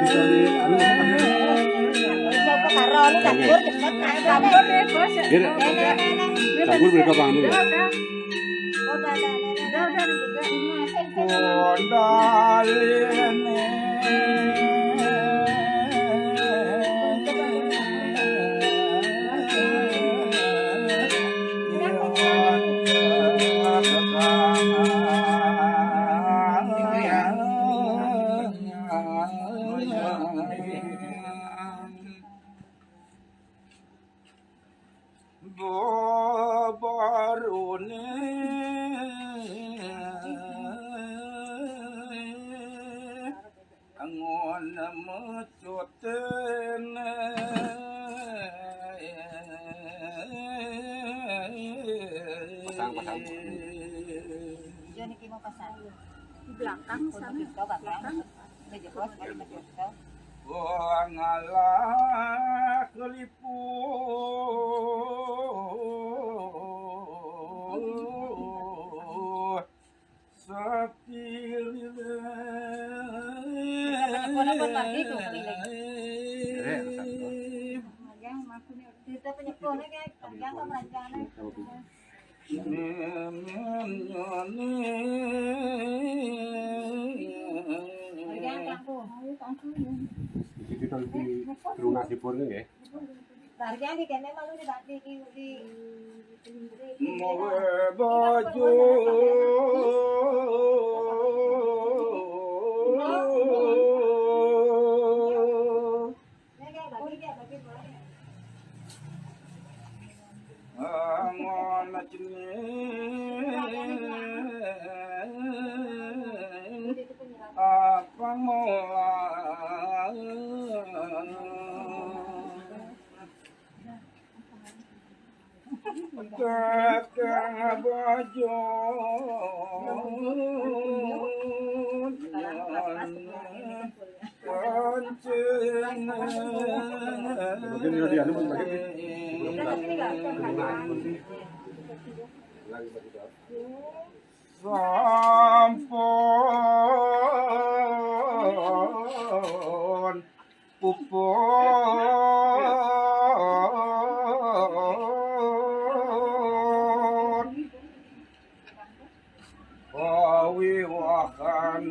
Bisa di anu apa namanya? Campur, cepet, campur, ya, Bos. Iya, Nek. Campur mereka, Bang, dulu. Udah, udah, udah, udah, udah, udah. Babarone angon mecutene. Pasang, pasang. Iya, niki mau pasang. Di belakang sana. Belakang. Wah, ngalah keliput. Sapi. Kita penyekone kayak panjang apa panjangnya? Iki kita di rumah sipur nggih. Harganya di kene malu di, di, di, di, di. Mawe baju. Angon jenis apa mau? Kakang baju. Sampun puput pawiwahan.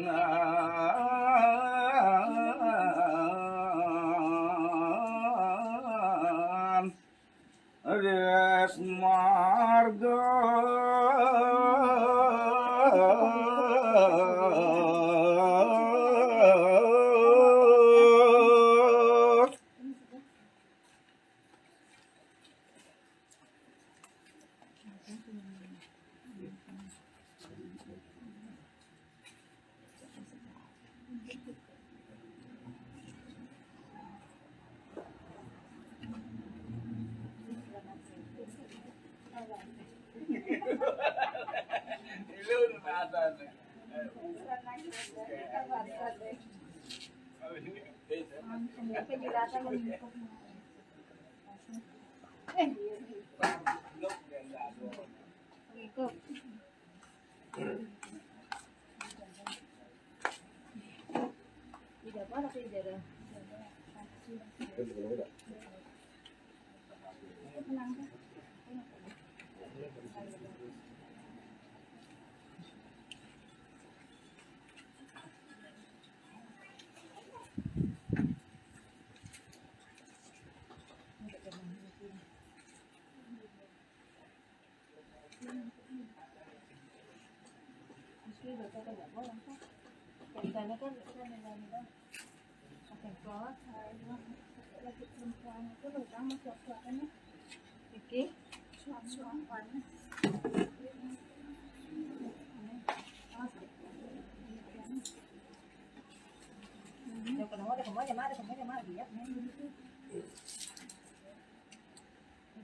Res marga. Iki suap-suapan. Yo, kenapa ada kemana, ada kemana, ada kemana, dia.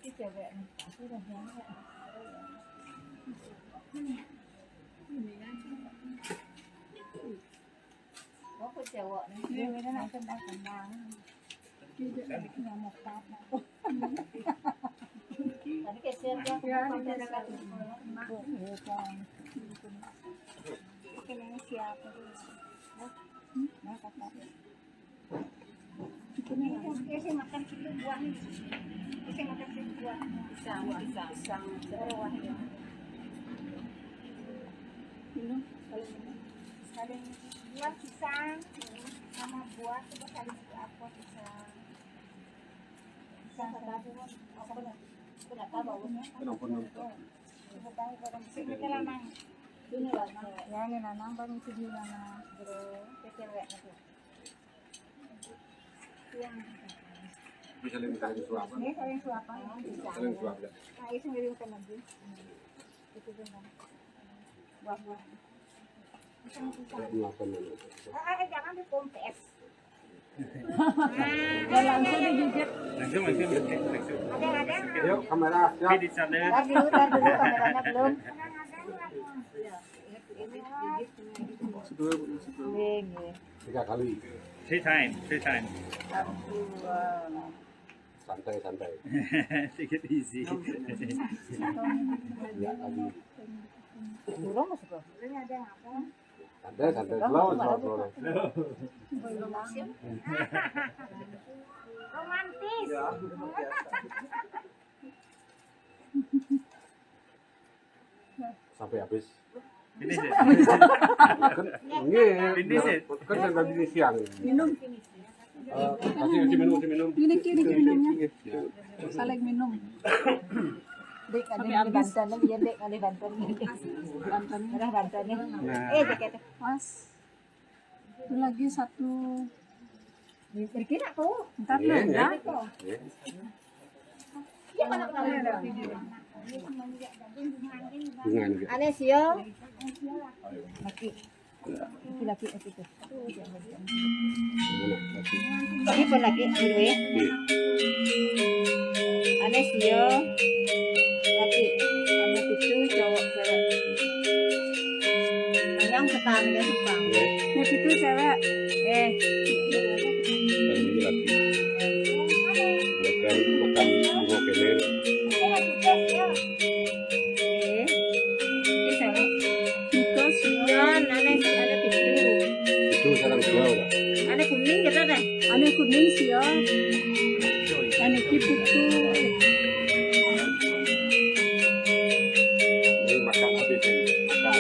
Iki cewek, aku udah banyak. Ini kan cewek. Aku cewek nih. Ini kan aku udah kenal. Tadi kasihan dia, aku. Ya, mau pakai ini. Pakai ini siapa tuh? Nah, kata. Ini kan saya makan situ buah nih. Saya makan situ buah. Pisang, pisang, pisang. Buah pisang sama buah, coba kali apa pisang. Pisang satu. Aku nggak tahu bagusnya. Kenapa nonton? Coba tahu kalau bisa kita lanang. Ini lanang. Ya, ini lanang, Bang, itu dia lanang. Bro, kecil ya, itu. Bisa lebih kali suapan. Ini saling suapan, ya, bisa. Saling suap, ya. Nah, itu sendiri bukan lagi. Itu tuh, Bang. Buah-buah. Bisa, bisa. Kayak makan dulu. Ah, ah, jangan dikompres. Ya, langsung digigit. Langsung, langsung, langsung. Ada, ada. Yuk, kamera, siap. Feed each other. Tar dulu, tar dulu, kameranya belum. Nggih, nggih. Tiga kali. Three time, three time. Satu, dua. Santai, santai. Take it easy. Ya, lagi. Burung masuk loh. Santai, santai. Slow, slow, slow. Romantis. Sampai habis. Finish it. Kan, nggih, finish it. Kan saya tadi siang. Minum. Eh, kasih, kasih minum, kasih minum. Ini kiri minumnya. Saling minum. Dek, ada yang di Banten lagi ya, Dek, ada Banten. Banten. Ada Banten nih. Nah. Eh, jaketnya. Mas. Itu lagi satu. Kira-kira aku. Ntar. Iya, dulu, ya. Iya. Iya, mana pernah ada video. Bunga nih, Kak. Ane sio. Laki. Iki laki, iki tuh. Iki pun laki, dulu ya. Iya. Ane sio. Laki. Ane pitu, cowok, cewek. Yang petani ya, Jepang. Iya. Ini pitu, cewek. Eh. Dan ini laki. Makan, makan bunga kelir. Eh. Ini sama. Itu sio, ane, ane pitu. Itu sareng sio, ya? Ane kuning gitu deh. Ane kuning sio. Ane iki pitu. Ini makan habis ini. Makan.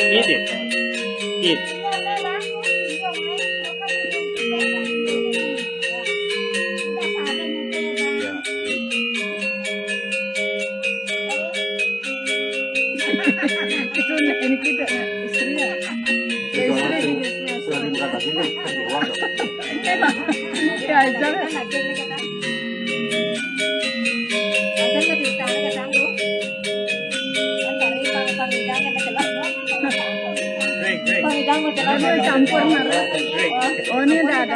Eat it. Eat. Ya. Itu ini kita, istrinya. Ya, istri juga, istri. Sudah dimakan lagi nih, kan dewa tuh. Ya, jangan. Drink, drink. Pangidang mo, campur, Mara. Oh, ini udah ada.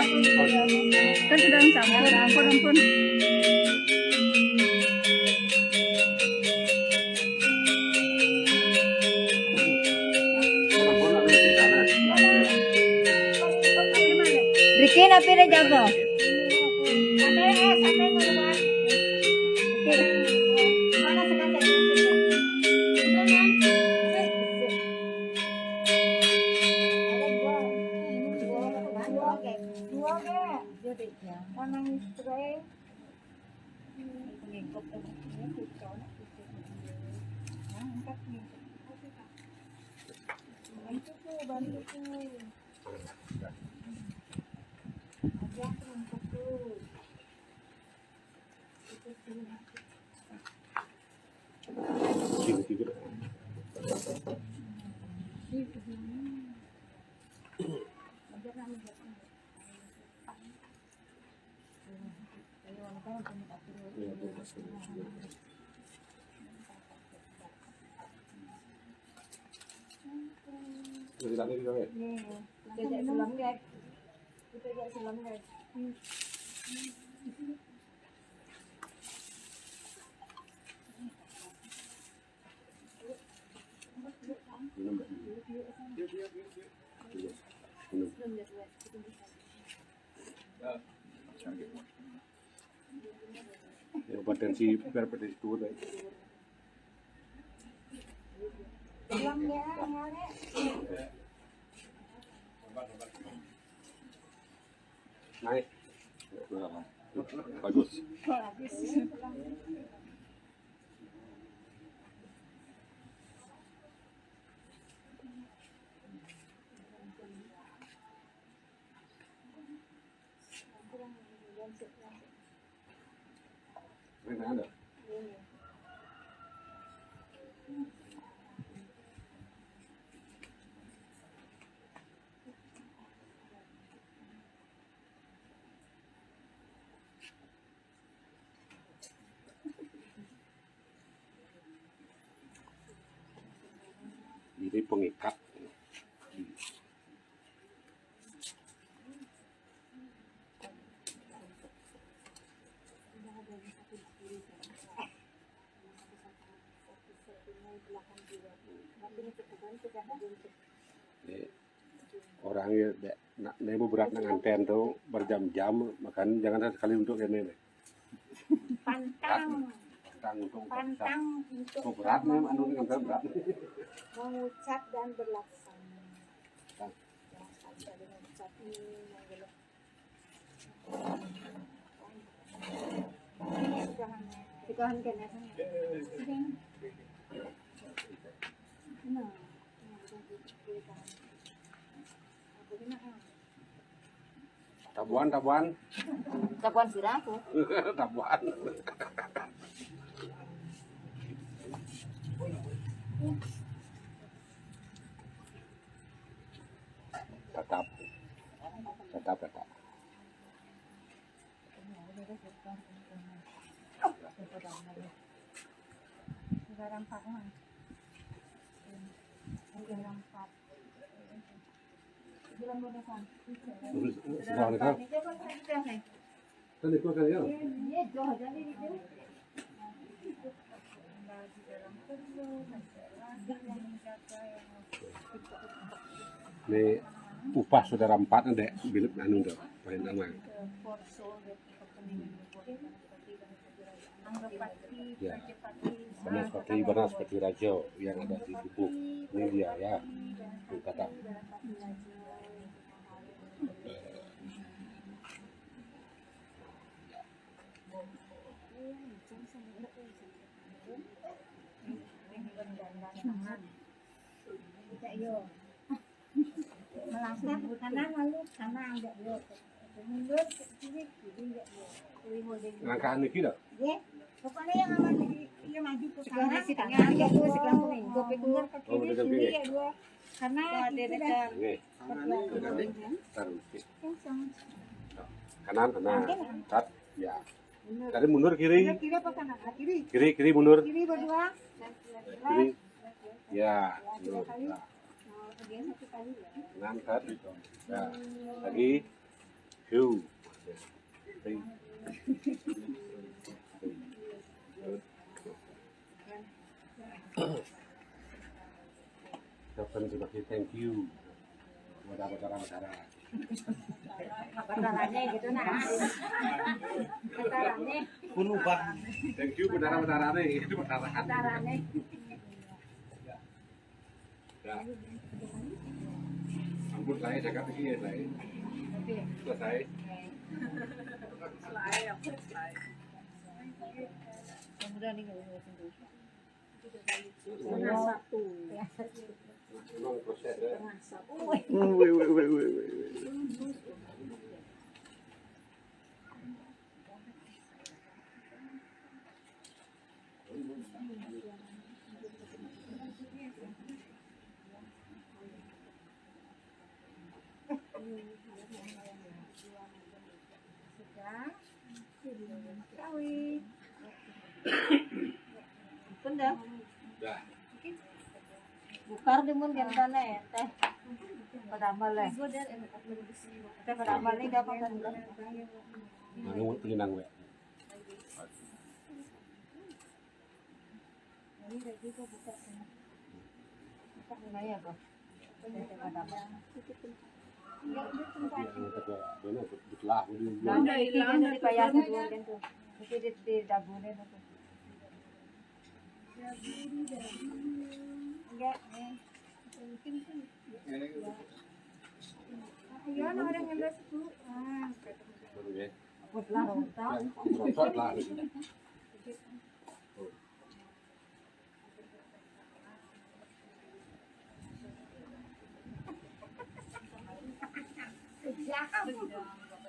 Kan sudah campur, ampun, ampun. Riki, napi na jago? Dua, Kak. Dua, Kak. Mana yang spray? Bantu tuh, bantu tuh. Aja aku bantu tuh. Aja kami datang. Iya, iya, iya. Jadi tadi kita, ya? Iya, iya. Kita ajak selam, guys. Kita ajak selam, guys. Minum, Mbak. Minum. Ya, potensi, potensi turun, ya. Naik. Bagus. Ini pengikat. Ini orangnya, dek, nak, ini mau berat nak nganten tuh berjam-jam, makan jangan sekali untuk ini deh. Pantang. Pantang untuk, pantang untuk, mau berat nih, anu, nganten berat. Mengucap dan berlaksana. Jangan sampai dengan ucap ini, yang jelek. Sikahan kene. Nah, tabuan, tabuan. Tabuan sira aku. Tabuan. Tetap. Tetap, tetap. Assalamualaikum. Kan itu kan ya? Ini upah saudara empat, dek, bilik anu, dek, paling aman. Ya. Banaspati, Banaspati Raja yang ada di tubuh. Ini dia, ya. Tuh, kata. Melangkah ke kanan, lalu kanan, enggak, yo. Mundur ke kiri, kiri, enggak, yo. Langkah niki lho. Nggih. Pokoknya yang aman di, dia maju ke kanan, kanan, enggak, yo. Mundur ke kiri, sini, enggak, yo. Karena itu dah. Nggih. Kanan, kanan. Cut. Ya. Tadi mundur kiri. Kiri apa kanan? Ah, kiri. Kiri, kiri mundur. Kiri berdua. Kiri. Ya. Ya, tiga kali. Nah. Nah, satu kali ya. Kanan, cut. Ya. Lagi. Two. Three. Good. Ucapkan terima kasih, thank you kepada Batara-Batara. Bataranya gitu, nah. Bataranya. Thank you, Batara-Batara nih. Itu Batara. Bataranya. Ya. Ampun, saya cakap ini ya, saya. Selesai. Selesai, ampun, selesai. Mudah-mudahan ini nggak usah. Setengah satu. Emang proses, ya? Setengah satu. Hmm, wait, wait, wait, wait, wait, wait. Sudah. Sawi. Pun dah. Dah. Bukar di mun gentana ya, teh. Padahal lah. Teh padahal ini dapat kan. Nang tenang we. Ini lagi kok buka sini. Buka mulai ya, Bro. Teh padahal. Nah, ini kan dari payah tuh, kan tuh. Mesti di, di dagunya tuh. Enggak, eh. Iya, nah, orang yang belas itu. Ah, Baru ya. Ampun lah, Rota. Rosot lah.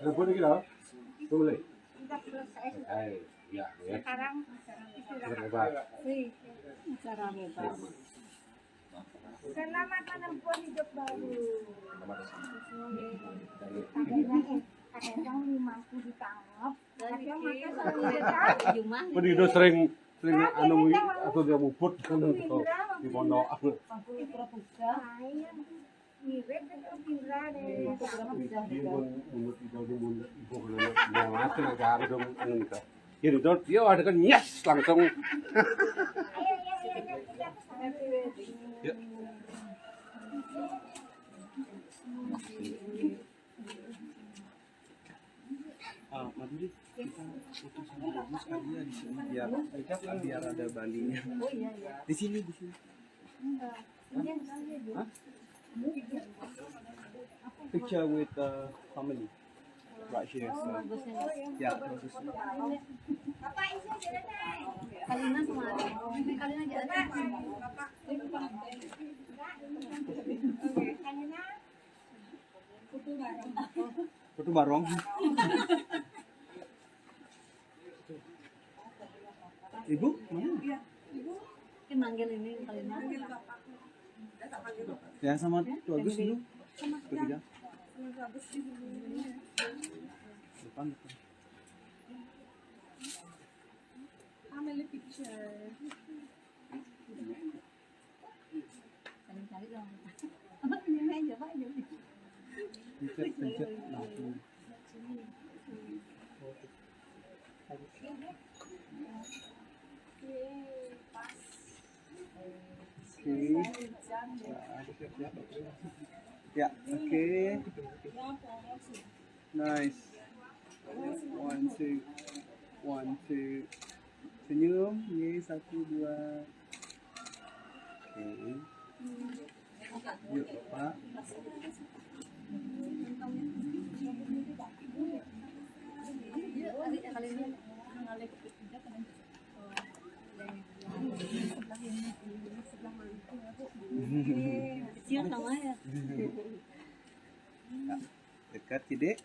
Kenapa lagi dah? Boleh. Sudah selesai sudah. Eh, ya, ya. Sekarang istirahat. Sekarang apa? Free. Acara bebas. Selamat menempuh hidup baru. Semoga kadernya, eh, kadernya limangku ditangkap. Tapi yang makan sendiri kan? Jumah. Pun itu sering, sering anu, atau dia muput kan gitu, di pondok. Lain. Mirip itu Indra deh. Dia pun menurut itu, dia pun ibu kenapa dia mati, agak ada dong, anu gitu. Jadi dot dia ada kan, yes, langsung. Ayo, ayo, ayo, ayo, ayo. Ya. Ah, Maduri, kita foto sama Agus kali ya di sini, biar, biar ada Balinya. Oh, iya, iya. Di sini, di sini. Enggak. Ini yang saya dulu. Hah? Picture with the family. Right here, so. Oh, bagusnya. Ya, bagusnya. Kalina sama Adi. Kalina aja ada. Oke, Kalina. Foto bareng. Ibu, mana? Mungkin manggil ini kali ini. Ya, sama Tuh Agus dulu. Ketiga. Depan, depan. Family picture. Saling cari dong. Apa punya meja, Pak? Pencet, pencet. Nah, sini. Oke. Ya, oke. Nice. One, two. One, two. Senyum. Ye, satu, dua. Oke. Yuk, Pak. Siap namanya. Dekat, Cik.